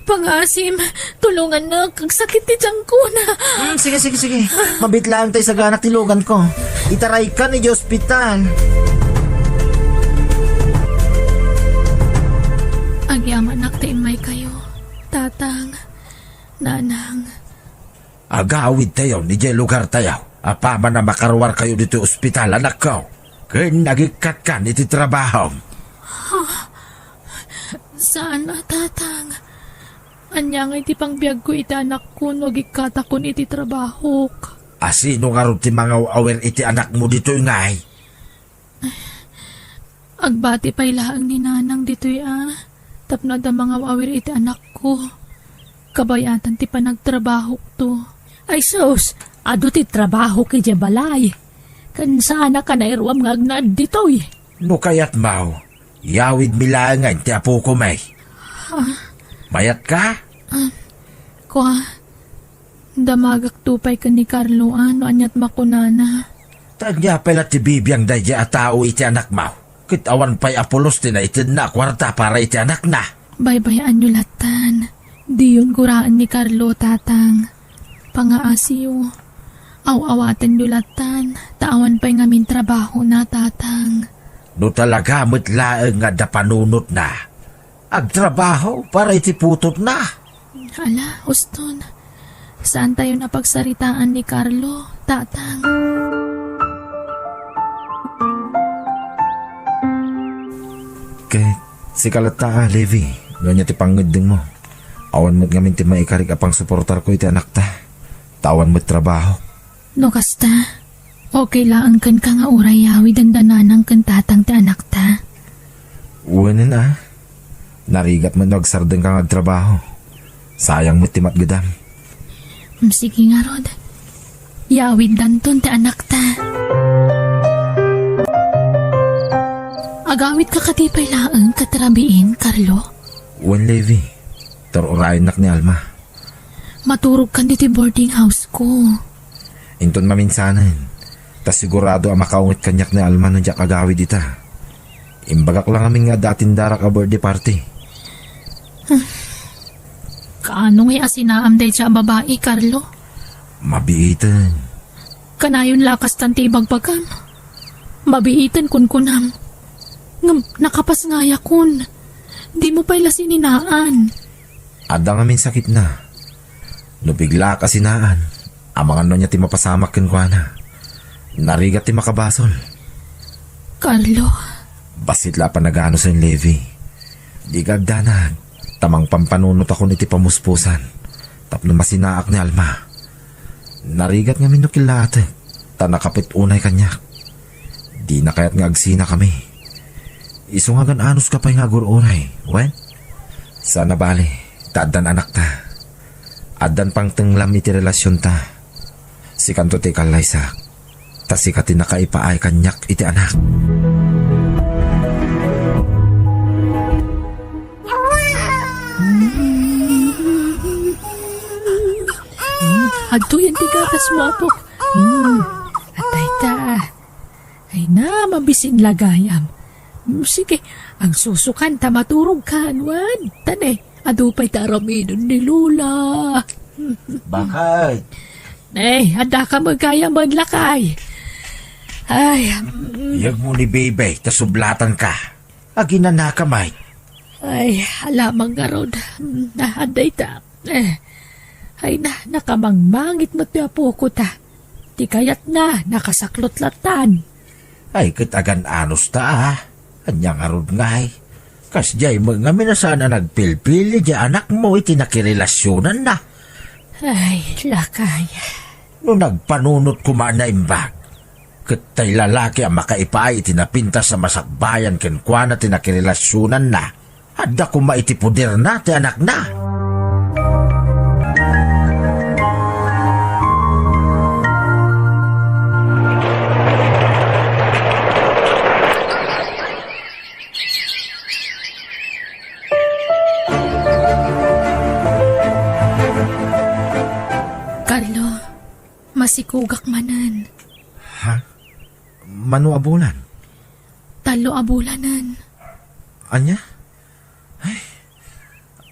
Pangaasim, tulongannak, agsakit ti tiangkona. Hmm, sige, sige, sige. Mabiit laeng ta isaganak ti luganko. Itaraykan idiay ospital. Agyamanak ta immaykayo, Tatang, Nanang. Agawidtayon idiay lugartayo. Apaman a makaruarkayo ditoy ospital, anakko, ken agikkatkan iti trabahom. Ha? Saan a, Tatang. Ania ngay ti pangbiagko iti anakko no agikkatakon iti trabahok? A sino ngarud ti mangaw-awir iti anakmo ditoy ngay? Agbati pay laeng ni Nanang ditoy a, tapno adda mangaw-awir iti anakko. Kabayatan ti panagtrabahokto. Ay sus, adu ti trabahok idiay balay. Ken saanak a nairuam nga agnaed ditoy. No kayatmo, yawidmi laengen ti apokon. Ah. Mayatka? Ah, kua, damagakto pay ken ni Carlo a no aniat makunana. Ta ania pay la ti bibiang daydiay a tao iti anakmo? Ket awan pay a pulos ti naitedna a kuarta para iti anakna. Baybay-anyo lattan. Diyon guraen ni Carlo, Tatang. Pangaasiyo. Aw-awatenyo lattan, ta awan pay ngamin trabahona, Tatang. No talaga met laeng nga adda panunotna, agtrabaho para iti putotna. Ala, uston. Saantayon a pagsaritaan ni Carlo, Tatang. Ket sika latta a, Levi, no ania ti pangngeddengmo? Awan met ngamin ti maikarik a pangsuportarko iti anakta, ta awan met trabaho. No kasta, okay laeng kenka nga uray yawiden da nanang ken tatang ti anakta? Wen a, narigat met no agsardengka nga agtrabaho. Sayang met ti matgedam. Mm, sige ngarud. Yawiddanton ti anakta. Agawidka kadi pay laeng ket rabiin, Carlo? Wen, Levi. Tur-urayennak ni Alma. Maturogkan ditoy boarding house ko. Inton maminsanen, ta sigurado a makaunget kaniak ni Alma no diak agawid ita. Imbagak la ngamin nga adda atindarak a birthday party. Kaano ngay a sinaam dayta a babai, Carlo? Mabiiten. Kanayon la a kastan ti ibagbagam. Mabiiten kunkunam. Ngem nakapasngayakon. Dimo pay la sininaan. Adda ngamin sakitna. No biglaak a sinaan, amangan no ania ti mapasamak kenkuana. Narigat ti makabasol. Carlo. Bassit la a panaganusen, Levi. Dika agdanag, ta mangpampanunotakon iti pamuspusan tapno masinaak ni Alma. Narigat ngamin no killaatek, ta nakapet unay kaniak. Dina kayat nga agsinakami. Isu nga agan-anuska pay nga agur-uray, wen? Saan a bale, ta addan anakta. Addan pangtenglam iti relasionta. Sikanto ti ikallaysak, ta sika ti nakaipaay kaniak iti anak. Adtoyen ti gatasmo, Apo. Hmm, adda ita. Ay na, mabisin la gayam. Hmm, sige, agsusukan ta maturogkan, wen? Tane, adu pay ta aramiden ni Lola. Bakit? Eh, adda ka met gayam, lakay. Ay, mm. Iyegmo ni Bebe, ta sublatan ka. Aginana ka, Mike. Ay, alamang ngarud. Mm, ah, adda ita. Eh, ay na, nakamangmangit met ti apoko ta. Ti kayatna, nakasaklot latan. Ay, ket agan-anos ta, a. Ania ngarud ngay? Kasdiay met ngamin a saan a nagpilpili ti anakmo iti nakirelasionanna. Ay, lakay. No nagpanunot koma a naimbag, ket tay lalaki a makaipaay iti napintas a masakbayan kenkuana ti nakirelasionanna, adda koma iti poderna ti anakna. Carlo, masikogak manen. Ha? Mano a bulan? Tallo a bulanen. Ania? Ay,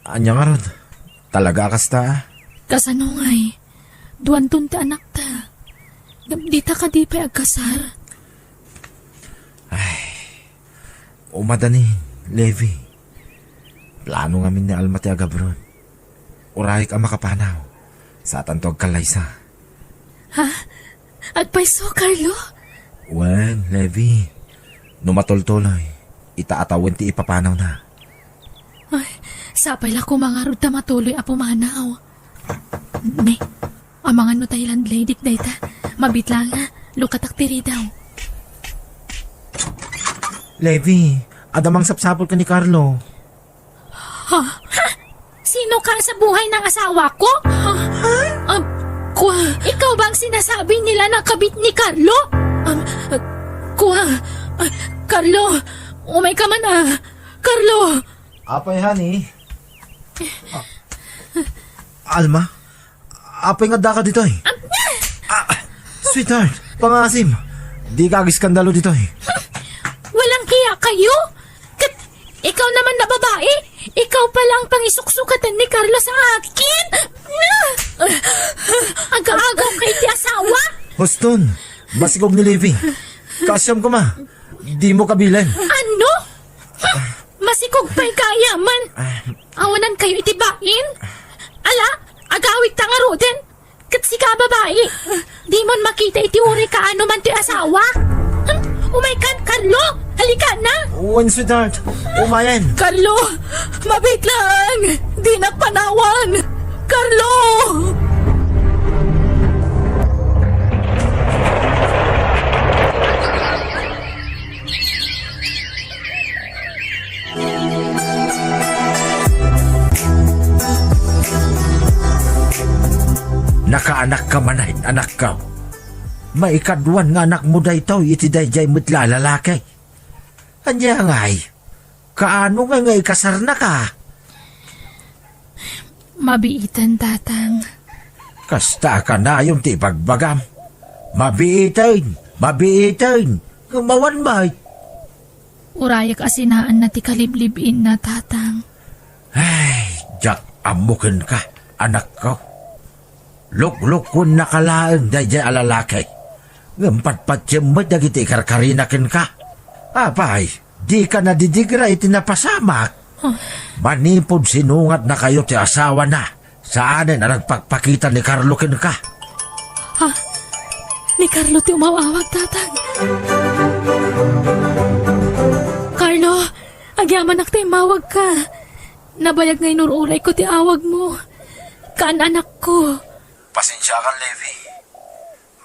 ania ngarud? Talaga a kasta, a? Kasano ngay? Duanton ti anakta. Ngem dita kadi pay agkasar? Ay, umadani, Levi. Plano ngamin ni Alma ti agabron. Urayek a makapanaw. Satanto agkallaysa. Ha? Agpayso, Carlo? Wen, Levi. No matultuloy, ita a tawen ti ipapanawna. Ay, sapay la koma ngarud ta matuloy a pumanaw. Ne, amangan no tay landlady dayta. Mabitla nga, lukatak ti ridaw. Levi, adda mangsapsapul ken ni Carlo. Ha? Ha? Sino ka sa buhay ng asawa ko? Ha? Ah, kwa. Ikaw bang sinasabi nila na kabit ni Carlo? Um, kwa. Ah, Carlo, umay ka man, ah. Carlo! Apay, honey? Ah, Alma? Apay nga addaka ditoy? Am-, Ah, sweetheart, pangasim. Dika agiskandalo ditoy. Walang hiya kayo? Kat-, ikaw naman na babae, ikaw pala ang pangisuksukatan ni Carlo sa akin. Aga-agaw kay ti asawa. Huston, masikog ni Levi. Kaasiam koma, dimo kabilen. Ano? Masikog pay gayam. Awanan kayo iti bain. Ala, agawid ta ngaruden. Ket sika a babai, dimon makita iti uray kaano man ti asawa. Hmm? Umay kan, Carlo! Halika na! Wen, sweetheart. Umayen. Carlo! Mabit lang! Dinak panawan! Carlo! Nakaanakka manen, anakko. Maikaduan nga anakmo daytoy iti daydiay met la a lalaki. Ania ngay? Kaano ngay nga ikasarnaka? Mabiiten, Tatang. Kasta a kanayon ti ibagbagam. Mabiiten! Mabiiten! Ngem awan met. Urayek a sinaanna ti kaliblib-inna, Tatang. Ay, diak ammo kenka, anakko. Luklukonnaka laeng daydiay a lalaki. Ngem patpatiem met dagiti ikarkarina kenka. Apay, dika nadidigra iti napasamak. Ah. Manipud sinungatnakayo ti asawana, saanen a nagpakpakita ni Carlo kenka. Ha? Ni Carlo ti umaw-awag, Tatang. Carlo, agyamanak ta immawagka. Nabayag nga inur-urayko ti awagmo. Kaan-anakko. Pasensiakan, Levi.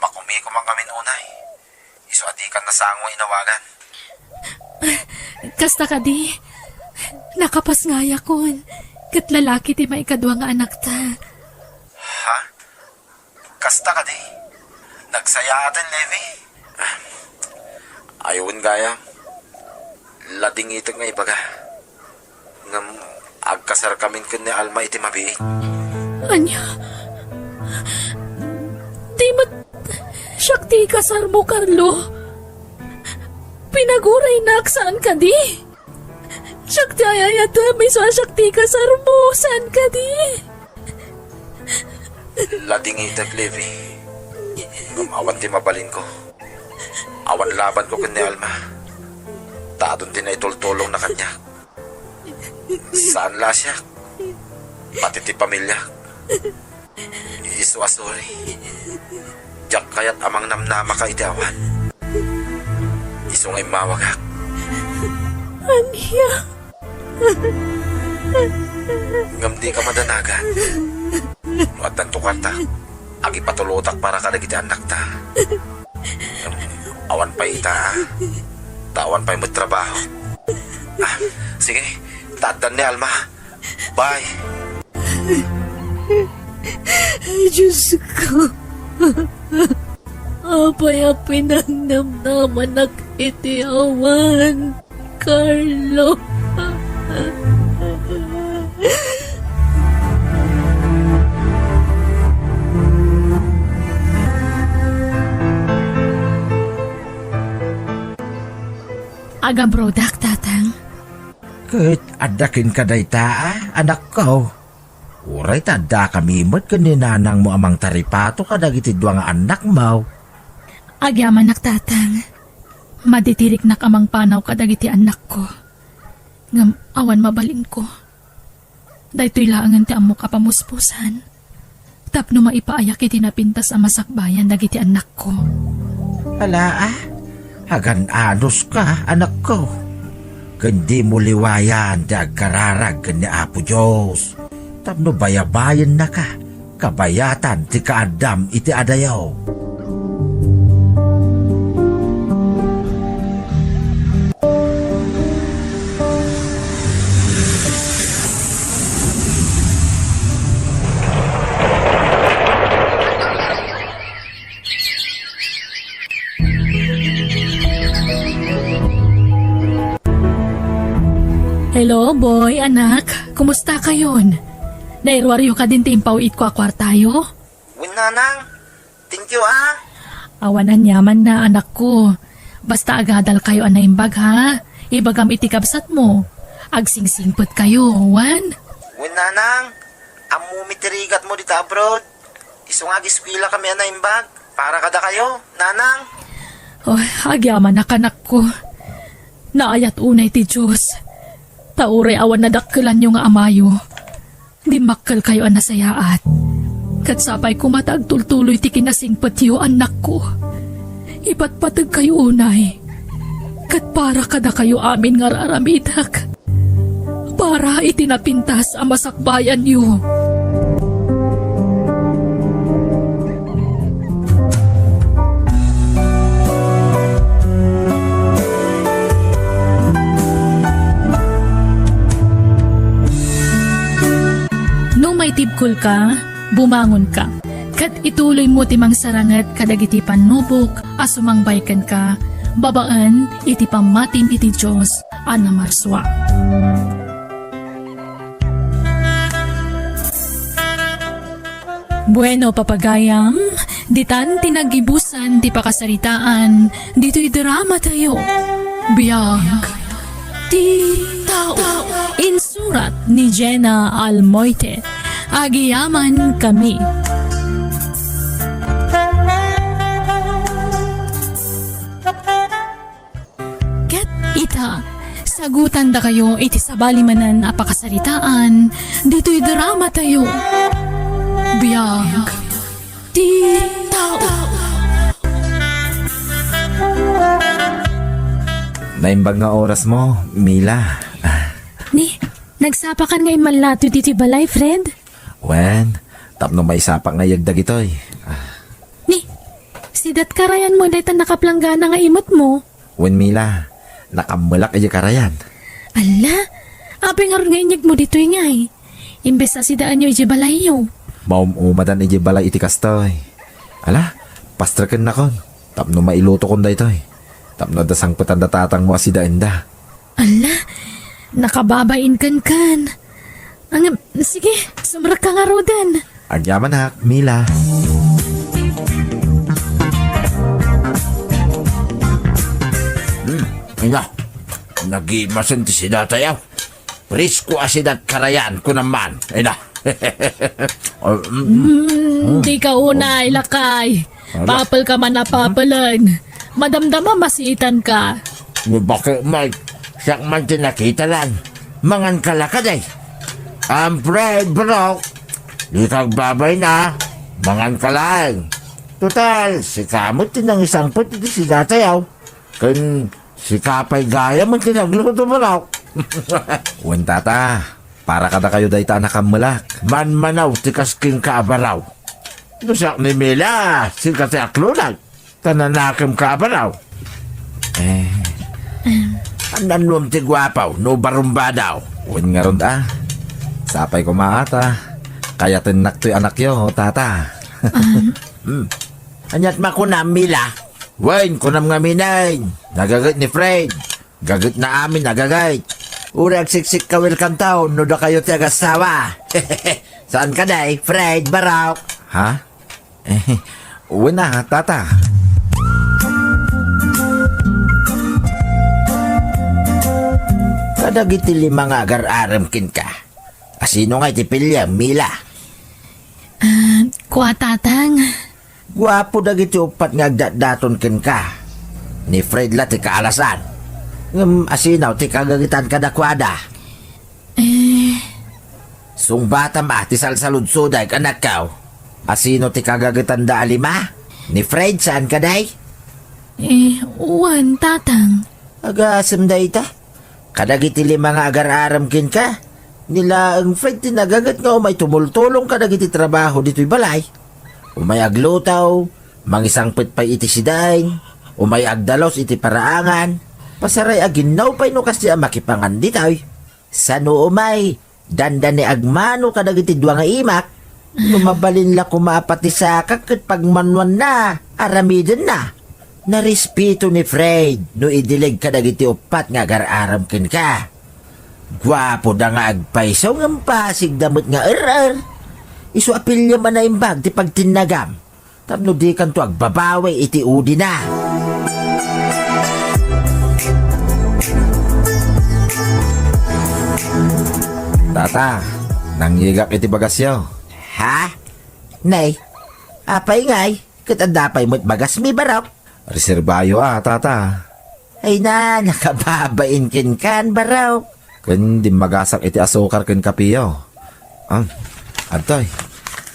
Makumikom man ngamin unay. Isu a dikan nasango nga inawagan. Kasta kadi, nakapasngayakon ket lalaki ti maikadua nga anakta. Ha? Kasta kadi? Nagsayaaten, Levi? Ay, wen gayam. Ladingitek nga ibaga. Ngem agkasarkamin ken ni Alma iti mabiit. Ania? Di met siak ti ikasarmo, Carlo? Pinaguraynak, saan kadi? Siak ti ay-ayatem, isu a siak ti ikasarmo, saan kadi? Ladingitek, Levi. Ngem awan ti mabalinko. Awan labanko ken ni Alma. Ta adun ti naitultulongna kaniak. Saan la a siak. Pati ti pamiliak. Isu a sorry. Diak kayat a mangnamnamaka iti awan. Isu nga immawagak. Ania? Ngem dika madanagan. No addan tukarta, agipatulotak para kadagiti annakta. Ngem awan pay ita, a. Ta awan pay met trabaho. Ah, sige, ta addan ni Alma. Bye. Ay, Diyos ko. Apay a pinangnamnamanak iti awan, Carlo? Agabrodak, Tatang. Ket adda kenka dayta, a, anakko. Uray ta addakami met ken ni nanangmo a mangtaripato kadagiti dua nga annakmo. Agyamanak, Tatang. Madidiriknak a mangpanaw kadagiti annakko. Ngem awan mabalinko. Daytoy laengen ti ammok a pamuspusan. Tapno maipaayak iti napintas a masakbayan dagiti annakko. Ala, a, agan-anoska, anakko. Ken dimo liwayan ti agkararag ken ni Apo Dios. Tapno bayabayennaka, kabayatan ti kaaddam iti adayo. Hello, Boy, anak. Kumusta kayon? Nairuaryo kadin ti impaw-itko a kuartayo? Wen, Nanang. Thank you, a. Awan aniamanna, anakko. Basta agadalkayo a naimbag, ha? Ibagam iti kabsatmo. Agsingsingpetkayo, wen? Wen, Nanang. Ammomi ti rigatmo dita abroad. Isu nga agiskuelakami a naimbag para kadakayo, Nanang. Oh, agyamanak, anakko. Naayat unay ti Dios. Ta uray awan nadakkelanyo nga amayo, dimmakkelkayo a nasayaat. Ket sapay koma ta agtultuloy ti kinasingpetyo, annakko. Ipatpategkayo unay. Ket para kadakayo amin nga ar-aramidek. Para iti napintas a masakbayanyo. No maitibkolka, bumangonka, ket ituloymo ti mangsaranget kadagiti pannubok a sumangbay kenka babaen iti pammatim iti Dios a namarsua. Bueno, papagayam, ditan ti naggibusan ti pakasaritaan ditoy drama tayo. Biag ti tao. Insurat ni Jenna Almoite. Agiyaman kami. Ket ita, sagutandakayo iti sabali manen a pakasaritaan ditoy drama tayo. Biag ti tao. Naimbag nga oras mo, Mila. Ni, nagsapakan nga immallato ditoy balay, Fred? Wen, tapno maisapak nga iyeg dagitoy. Ni, sidat karayan mo dayta nakaplanggana nga imut mo? Wen, Mila, nakammelak idiay karayan. Alla, apay ngarud nga inyeg mo ditoy ngay? Imbes a sidaenyo idiay balayyo. Maum-umadan idiay balay iti kastoy. Ala, pastrekennakon tapno mailutokon daytoy. Tapno adda sangpetan da tatangmo a sidaenda. Alla, nakababain kenkan. Ang, sige, sumrekka ngaruden. Agyamanak, Mila. Hmm, ina, nagimasen ti sidatayo. Presko a sidat karayan, kunam man. Ina. Oh, mm, mm. Hmm, di ka unay, lakay. Ala. Papel ka man a papelen. Madamdama masiitan ka. Ni bakit, Mike? Siak man ti nakitalan. Mangan ka la kadi. Am Fred, bro. Di ka agbabay na. Mangan ka laeng. Total, sika met ti nangisangpet iti sidatayo. Ken sika pay gayam ti nagluto, bro. Wen, tata, para kadakayo dayta a nakammelak. Manmanaw ti kas kenka a baraw. No siak ni Mila, sika ti aklonag. Ta nanakemka a baraw. Eh. Annanuem ti guapaw no barumbadaw. Wen ngarud a. Sapay koma ata. Kayatennak toy anakyo, tata. Um. Hmm. Aniat makunam, Mila? Wen, kunam ngamin, nagaget ni Fred. Gagetna amin a gaget. Uray agsiksik ka welcome town no dakayo ti agassawa. Saan ka, day? Fred, barok. Ha? Eh, wen a, tata. Kadagiti lima nga agar-arem kenka, asino nga iti piliem, Mila? Ah, kua, tatang. Guapo dagiti uppat nga agdatdaton kenka. Ni Fred la ti kaalasan. Ngem asino ti kagagetan kadakuada? Eh. Sungbatam a ti salsaludsoday, anakko. Asino ti kagagetanda a lima? Ni Fred, saan ka, day? Eh, wen, tatang. Agasem dayta. Kadagiti lima nga agar-arem kenka, ni laeng Fred ti nagaget nga umay tumultulong kadagiti trabaho ditoy balay. Umay agluto, mangisangpet pay iti sidaen, umay agdalos iti paraangan, pasaray a ginnaw pay no kasdi a makipangan ditoy. Sano umay, dandani agmano kadagiti dua nga imak, no mabalin la koma a patisakak ket pagmanuanna, aramidenna. Narespeto ni Fred no idileg kadagiti uppat nga agar-arem kenka. Guapoda nga agpayso ngem pasigda met nga er-er. Isu a piliem a naimbag ti pagtinnagam tapno dikanto agbabawi iti udina. Tata, nangyegak iti bagasyo. Ha? Nay, apay ngay? Ket adda pay met bagasmi, barok? Reserbayo a, tata. Ay na, nakababain kenkan, barok. Ken dimmagasak iti asukar ken kapeyo. Ah, adtoy.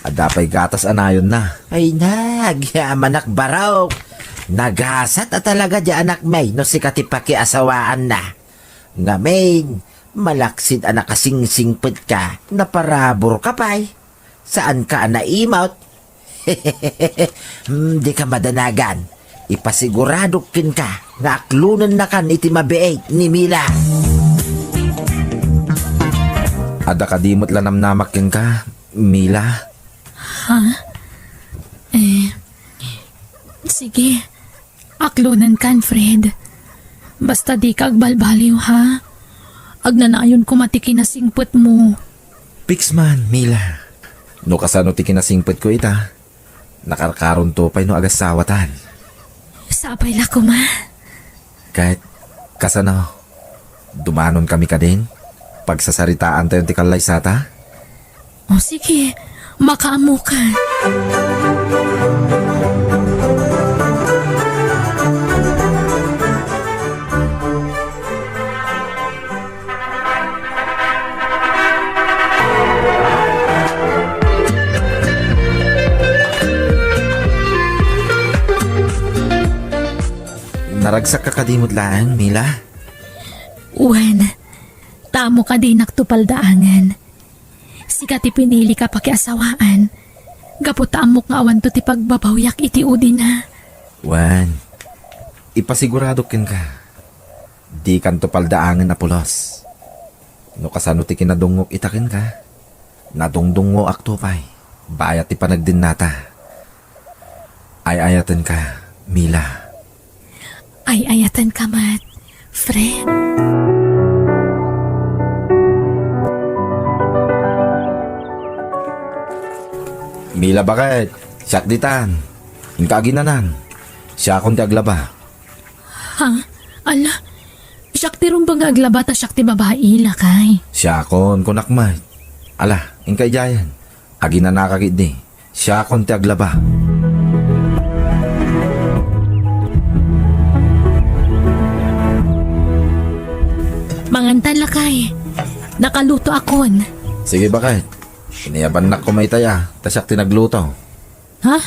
Adda pay gatas a nayonna. Ay na, agyamanak, barok. Nagasat a talaga di anakmi no sika ti pakiasawaanna. Ngamin, malaksid a nakasingsingpet ka, naparabur ka pay. Saan ka a naimot? Hmm, di ka madanagan. Ipasiguradok kenka nga aklonennakan iti mabiit ni Mila. Adda kadi met la namnamak kenka, Mila? Ha? Eh, sige. Aklonenkan, Fred. Basta dika agbalbaliw, ha? Agnanayon koma ti kinasingpetmo. Piks man, Mila. No kasano ti kinasingpetko ita, nakarkaronto pay no agassawatan. Sapay la koma. Ket kasano? Dumanonkami kadin? Pagsasaritaantayon ti kallaysata? O sige, makaammoka. Naragsakka kadi met laeng, Mila? Wen, ta ammok a dinakto paldaangen. Sika ti pinilika pakiasawaan. Gapu ta ammok nga awanto ti pagbabawyak iti udina. Wen, ipasiguradok kenka. Dikanto paldaangen a pulos. No kasano ti kinadungngok ita kenka, nadungdungngoakto pay bayat ti panagdennata. Ay-ayatenka, Mila. Ay-ayatenka met, Fred. Mila, baket, siak ditan. Inka aginanan. Siakon ti aglaba. Ha? Ala, siak ti rumbeng nga aglaba ta siak ti babai, lakay. Siakon, kunak met. Ala, inka idiayen. Aginanaka ketdi. Siakon ti aglaba. Mangantan, lakay. Nakalutoakon. Sige, baket. Iniabannak koma itay a, ta siak ti nagluto. Ha?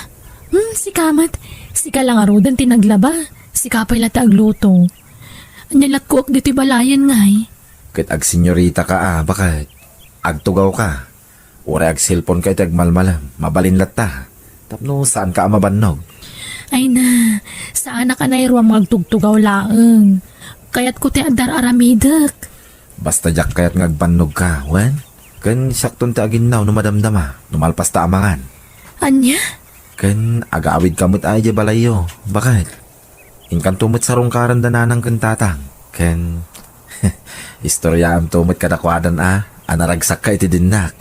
Hmm, sika met. Sika la ngaruden ti naglaba. Sika pay la ti agluto. Ania latkoak ditoy balayen ngay? Ket agsenyoritaka a, baket. Agtugawka. Uray agselponka iti agmalmalem, mabalin latta. Tapno saanka a mabannog. Ay na, saanak a nairuam nga agtugtugaw laeng. Kayatko ti adda ar-aramidek. Basta diak kayat nga agbannogka, wen? Ken siakton ti aginnaw no madamdama, no malpasta a mangan. Ania? Ken agawidka met a idiay balayyo, baket. Inkanto met sarungkaran da nanang ken tatang. Ken istoryaamto met kadakuadan a, a naragsakka iti dinnak.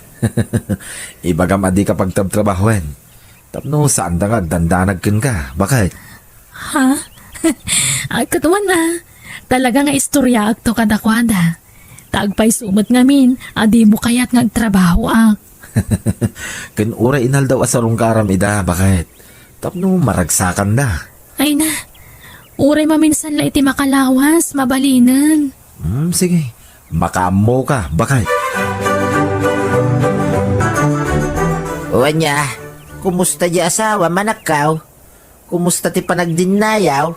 Ibagam a dika pagtrabtrabahoen. Tapno saanda nga agdandanag kenka, baket. Ha? Ay, ket wen a. Talaga nga istoryaakto kadakuada. Ta agpayso met ngamin a dimo kayat nga agtrabahoak. Ken uray inaldaw a sarungkaram ida, baket. Tapno maragsakanda. Ay na, uray maminsan la iti makalawas, mabalinen. Hmm, sige. Makaammoka, baket. O ania, kumusta di asawa, manakkaw? Kumusta ti panagdinnayaw?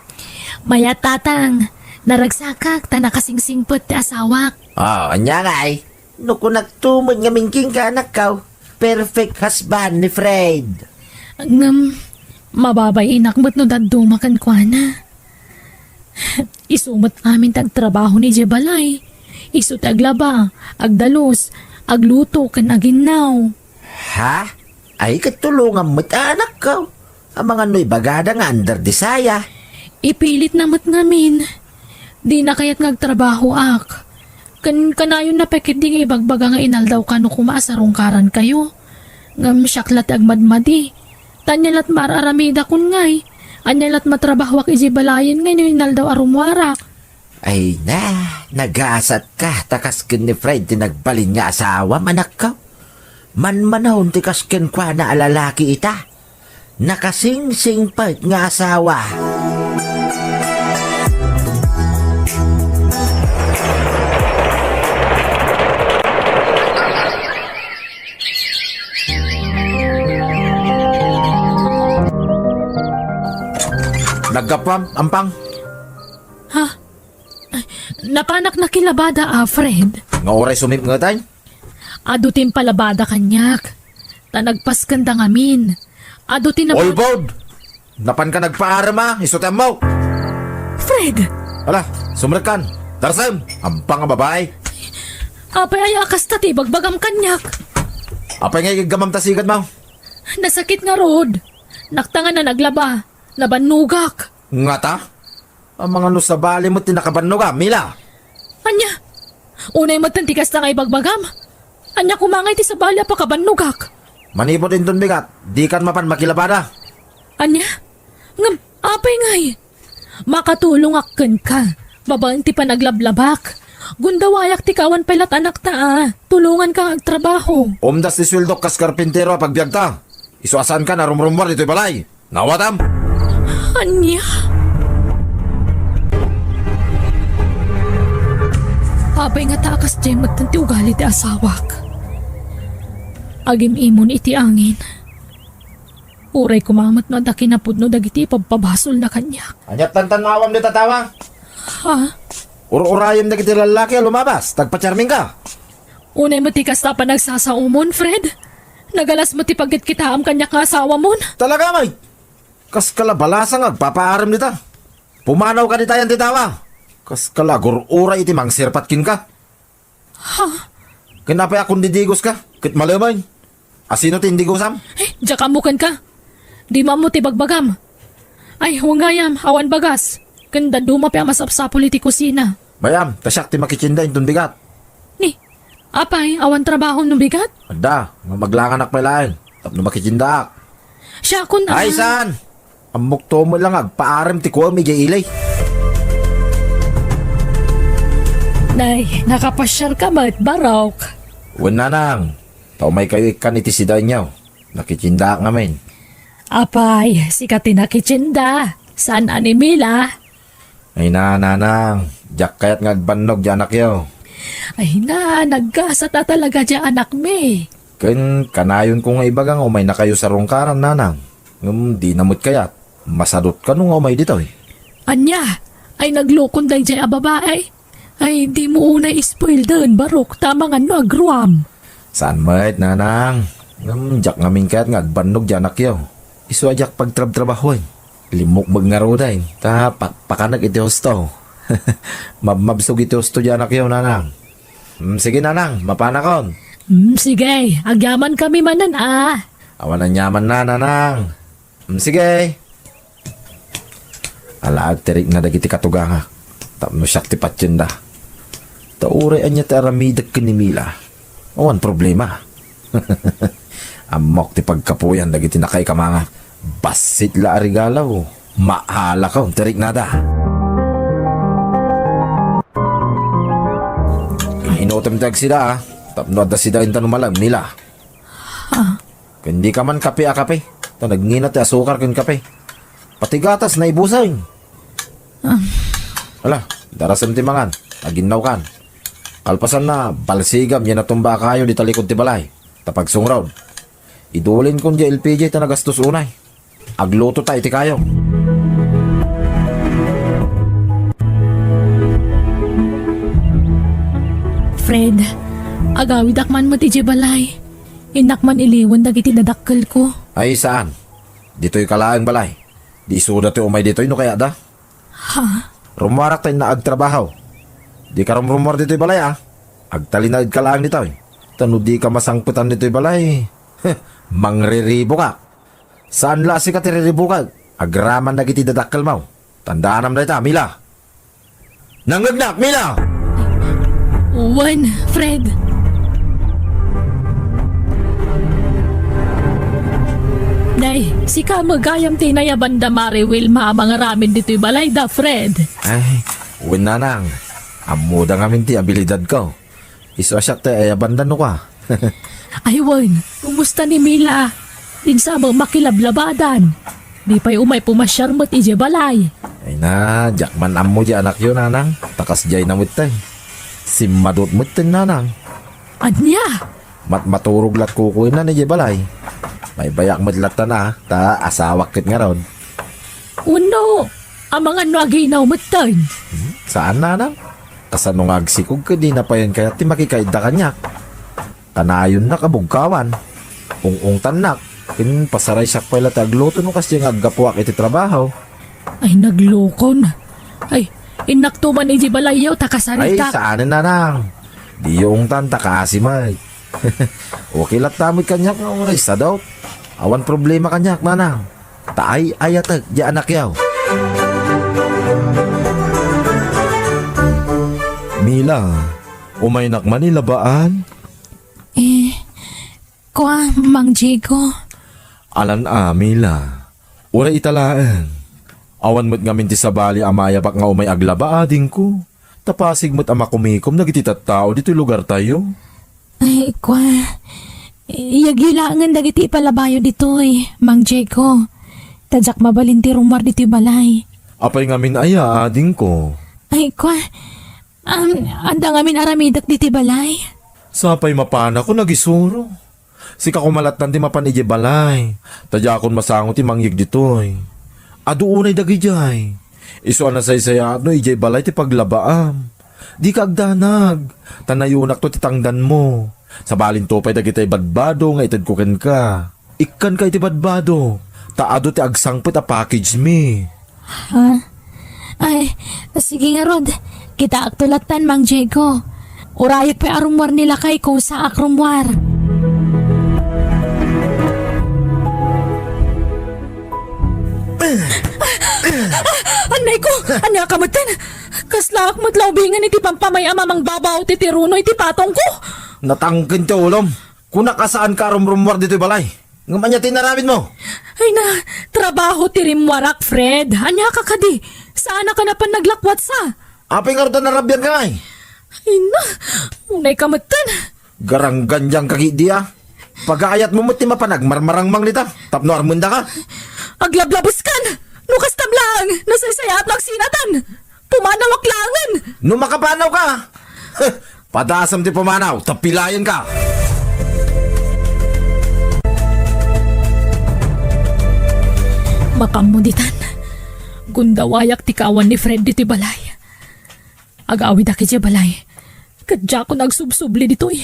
Mayat, tatang. Naragsakak ta nakasingsingpet ti asawak. Ah, ania ngay? No kunakto met ngamin kenka, anakkaw, perfect husband ni Fred. Ngem, mababay-inak met no dadduma kenkuana. Isu met amin ti agtrabaho idiay balay. Isu ti aglaba, agdalus, agluto, ken aginnaw. Ha? Ay, ket tulongam met, anakkaw. Amangan no ibagada nga under the saya. Ipilitna met ngamin. Dina kayat nga agtrabahoak. Ken kanayonna pay ketdi nga ibagbaga nga inaldaw kano koma a sarungkarankayo. Ngem siak la ti agmadmadi. Ta ania lat' mar-aramidakon ngay? Ania lat' matrabahoak idiay balayen ngay no inaldaw a rummuarak? Ay na, nagasatka ta kas ken ni Fred ti nagbalin nga asawam, anakkaw. Manmanahon ti kas kenkuana a lalaki ita. Nakasingsingpet nga asawa. Naggapuam, Ampang? Ha? Ay, napanak nakilabada, Alfred. Nga uray sumipngetan? Adu ti impalabada kaniak. Ta nagpaskenda ngamin. Adu ti nab- Ulbod! Napanka nagpaarem a, isu ti ammok. Fred! Ala, sumrekkan. Tarsem, Ampang a babai. Apay aya a kasta ti ibagbagam kaniak? Apay nga igaggamam ta sigad mo? Nasakit ngarud. Naktangan a naglaba. Nabannogak. Ngata? Amangan no sabali met ti nakabannogam, Mila. Ania? Unay met ti kasta nga ibagbagam? Ania koma ngay ti sabali a pakabannogak? Manipud inton bigat, dikan mapan makilabada. Ania? Ngem, apay ngay? Makatulongak kenka. Babaen ti panaglablabak. Gundawayak ti kawan pay lat anakta a. Tulonganka nga agtrabaho. Umdas ti sueldok kas karpintero a pagbiagta. Isu a saanka a rumrummuar ditoy balay. Nawatam? Ania? Apay ngata a kasdiay metten ti ugali ti asawak? Agim-imon iti angin. Uray koma met no adda kinapudno dagiti ipabpabasolna kaniak. Ania ti tantannawam dita, tawa? Ha? Ur-urayem dagiti lallaki a lumabas, ta agpacharmingka. Unay met ti kasta a panagsasaomon, Fred. Nagalas met ti pagkitkitaam kaniak nga asawamon. Talaga, may? Kaskala balasa nga agpapaarem dita. Pumanawka dita, yan ti tawa. Kaskala agur-uray iti mangserpat kenka. Ha? Ken apay a kundidigoska ket malemeng? Asino ti indigosam? Eh, diak ammo kenka. Dimo ammo ti bagbagam. Ay, wen gayam, awan bagas. Ken dadduma pay a masapsapul iti kusina. Bay-am, ta siak ti makitienda inton bigat. Ni, apay, awan trabaho no bigat? Adda, ngem aglanganak pay laeng tapno makitiendaak. Siakon a. Ay, saan? Ammokto met la nga agpaarem ti kuem idiay ili. Nay, nakapasiarka met, Barok? Wen, nanang, ta umaykayo ikkan iti sidaenyo. Nakitiendaak ngamin. Apay, sika ti nakitienda. Saan a ni Mila? Ay na, nanang, diak kayat nga agbannog diay anakyo. Ay na, naggasat a talaga diay anakmi. Ken kanayonko nga ibaga nga umaynakayo sarungkaran, nanang. Ngem dina met kayat. Masadotka no nga umay ditoy. Ania? Ay naglokon daydiay a babai? Ay, dimo unay ispoilden, Barok, ta amangan no agruam. Saan met, nanang. Ngem diak ngamin kayat nga agbannog diay anakyo. Isu a diak pagtrabtrabahoen. Limmukmeg ngaruden, ta pakpakanek iti husto. Mabmabsog iti husto diay anakyo, nanang. Mm, sige, nanang, mapanakon. Mm, sige, agyamankami manen a. Awan aniamanna, nanang. Mm, sige. Alaek ti rikna dagiti katugangak tapno siak ti patienda. Ta uray ania ti aramidek ken ni Mila, awan problema. Ammok ti pagkapuyan dagiti nakaikamangan. Bassit la a regalo, maalakon ti riknada. Inutem ti agsida, a, tapno adda sidaenta no malem, Mila. Ah. Ken dika man kape a kape, ta nagngina ti asukar ken kape. Pati gatas, naibuseng. Ah. Ala, darasem ti mangan, aginnawkan. Kalpasanna, balsigam diay natumba a kayo dita likod ti balay. Ta pagsungrod, idulinkon diay L P G ta nagastos unay. Aglutota iti kayo. Fred, agawidak man met idiay balay. Innak man iliwen dagiti dadakkelko. Ay, saan? Ditoyka laeng balay. Di isuda ti umay ditoy no kayatda. Ha? Rummuarak ta innak agtrabaho. Dika rumrummuar ditoy balay, a. Agtalinaedka laeng ditoy. Ta no dika masangpetan ditoy balay, heh, mangriribukak. Saan la a sika ti riribukek. Agraman dagiti dadakkelmo. Tandaanam dayta, Mila. Nangngegnak, Mila! Wen, Fred. Nay, sika met gayam ti inayabanda, Mare Wilma, a mangaramin ditoy balayda, Fred. Ay, wen, nanang. Ammoda ngamin ti abilidadko. Isu a siak ti ayabanda no kua. Ay, wen, kumusta ni Mila? Din sa met makilablabadan. Di pay umay pumasiar met idiay balay. Ay na, diak man ammo diay anakyo, nanang. Ta kasdiay na metten. Simmadut metten, nanang. Ania? Matmaturog lat kukuenna idiay balay. Maybayak met latta na, ta asawak ket ngarud. Wenno, amangan no aginaw metten. Hmm, saan, nanang? Kasano nga agsikog ket dina payen kayat ti makikaidda kaniak? Kanayonnak a bugkawan. Ung-ungtannak. Ken pasaraysiak pay la ti agluto no kasdiay nga aggapuak iti trabaho. Ay, naglukon. Ay, innakto man idiay balayyo ta kasaritak. Ay, saanen, nanang. Diyo ungtan ta kaasi met. Okay latta met kaniak nga uray sadot. Awan problema kaniak, nanang. Ta ay-ayatek diay anakyo. Mila, umaynak man ilabaan? Eh, Kua, Mang Diego. Alan a, Mila. Uray ita laeng. Awan met ngamin ti sabali a maayabak nga umay aglaba, adingko. Ta pasig met a makumikom dagiti tattao ditoy lugartayo. Ay, kua. Iyagyo laengen dagiti ipalabayo ditoy, Mang Diego. Ta diak mabalin ti rummuar ditoy balay. Apay ngamin aya, adingko? Ay, kua. Am, adda ngamin aramidek ditoy balay. Sapay mapanakon agisuro. Sika koma lattan ti mapan idiay balay, ta diakon masango ti mangyeg ditoy. Adu unay dagidiay. Isu a nasaysayaat no idiay balay ti paglabaam. Dika agdanag, ta nayonakto ti tangdanmo. Sabalinto pay dagitay badbado nga itedko kenka. Ikkanka iti badbado, ta adu ti agsangpet a package mi. Ha? Ay, sige ngarud. Kitaakto lattan, Mang Diego. Urayek pay a rummuar ni lakayko, saak rummuar. Annayko, ania ka metten? Kaslaak met la ubingen iti pampamay a mamangbabaw ti tiruno iti patongko. Natangken ti ulom. Kunak a saanka a rumrummuar ditoy balay. Ngem ania ti inaramidmo? Ay na, trabaho ti rimmuarak, Fred. Ania ka kadi? Saan a ka napan naglakwatsa? Apay ngarud a narabianka ngay? Ay na, unay ka metten. Garanggandiang ka kadi a. Pagaayatmo met ti mapan agmarmarangmang dita tapno armendaka. Aglablabeskan! No kastam laeng, nasaysayaat no agsinatan! Pumanawak laengen! No makapanaw ka, padasem ti pumanaw, ta pilayen ka! Makaammo ditan, gundawayak ti kaawan ni Fred ditoy balay. Agawidak idiay balay, ket diakon agsubsubli ditoy.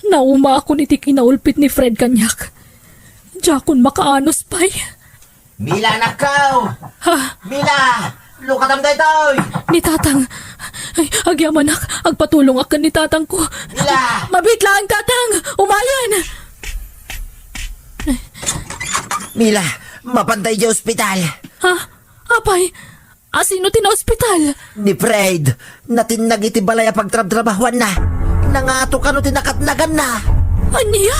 Naumaakon iti kinaulpit ni Fred kaniak. Diakon makaanus pay. Mila, anakko! Ha? Mila! Lukatam daytoy! Ni Tatang! Ay, agyamanak, agpatulongak ken ni Tatangko. Mila! Mabiit laeng, Tatang! Umayen! Mila, mapanta idiay ospital. Ha? Apay, asino ti naospital? Ni Fred. Natinnag iti balay a pagtrabtrabahuanna. Nangato kano ti nakatnaganna. Ania?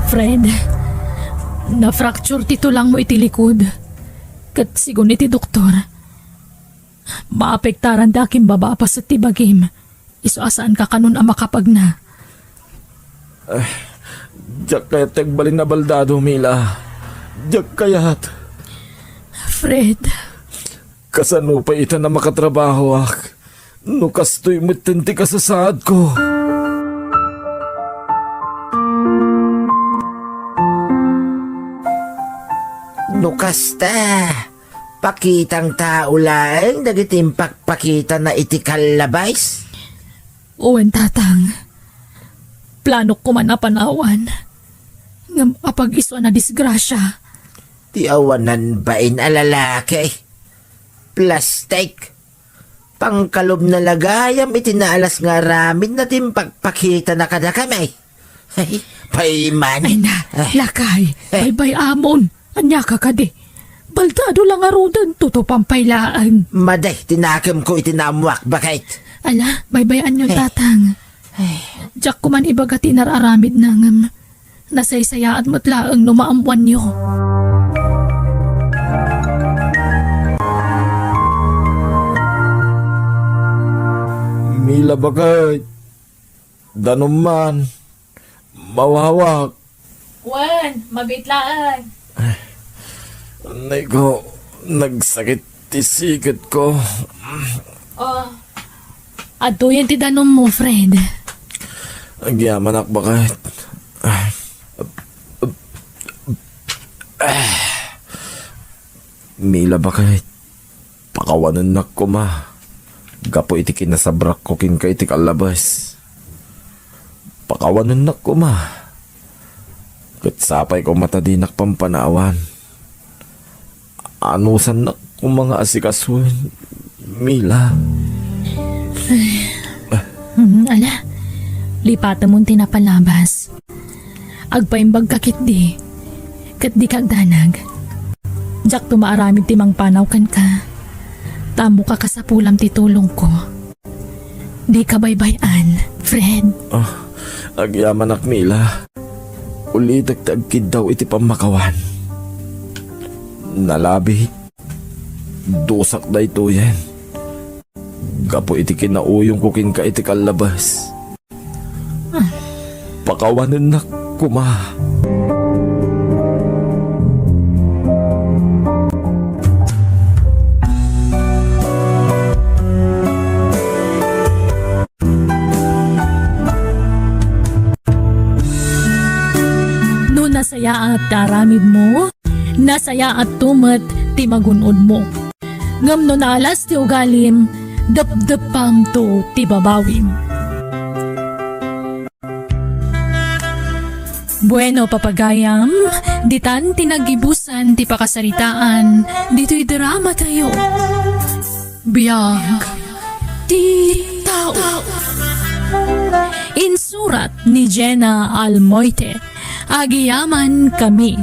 Fred, na-fracture ti tulangmo iti likod. Ket sigun iti doktor, maapektaran ti akimbaba a paset ti bagim. Isu a saanka kanon a makapagna. Diak kayat ti agbalin a baldado, Mila. Diak kayat. Fred. Kasano pay itan a makatrabahoak no kastoy metten ti kasasaadko? No kasta, pakitang tao laeng dagiti impakpakitana iti kallabais? Wen, Tatang. Planok koman a panawan. Ngem apag-isu a nadisgrasia. Ti awanan bain a lalaki. Plastik. Pangkalubna la gayam iti naalas nga aramidna ti impakpakitana kadakami. Ay, paiman. Ay na, lakay, baybay-amon. Ania ka kadi? Baldado la ngaruden, tutupampay laeng. Madi ti nakemko iti naammoak, baket. Ala, baybay-anyo, Tatang. Diak koman ibaga ti nar-aramidna ngem nasaysayaat met laeng no maammoanyo. Mila, baket. Danum man. Mawawak. Wen, mabiit laeng. Nay ko, nagsakit ti siketko. Oh. Adtoyen ti danummo, Fred. Agyamanak, baket. Mila, baket. Pakawanennak koma gapu iti kinasabrakko kenka iti kallabes. Pakawanennak koma. Ket sapay koma ta dinak pampanawan. Anusannak koma nga asikasoen, Mila. Hmm, ala, lipatemon ti napalabas. Agpaimbagka ketdi, ket dika agdanag. Diakto maaramid ti mangpanaw kenka. Ta ammok a kasapulam ti tulongko. Dika baybay-an, Fred. Ah, agyamanak, Mila. Ulitek ti agkiddaw iti pammakawan. Nalabit. Dusak daytoyen. Gapu iti kinauyongko kenka iti kallabas. Pakawanennak koma. No nasayaat ti aramidmo, nasayaatto met ti magun-odmo. Ngem no naalas ti ugalim, depdeppanto ti babawim. Bueno, papagayam, ditan ti naggibusan ti pakasaritaan ditoy dramatayo. Biag ti tao. Insurat ni Jenna Almoite. Agyamankami.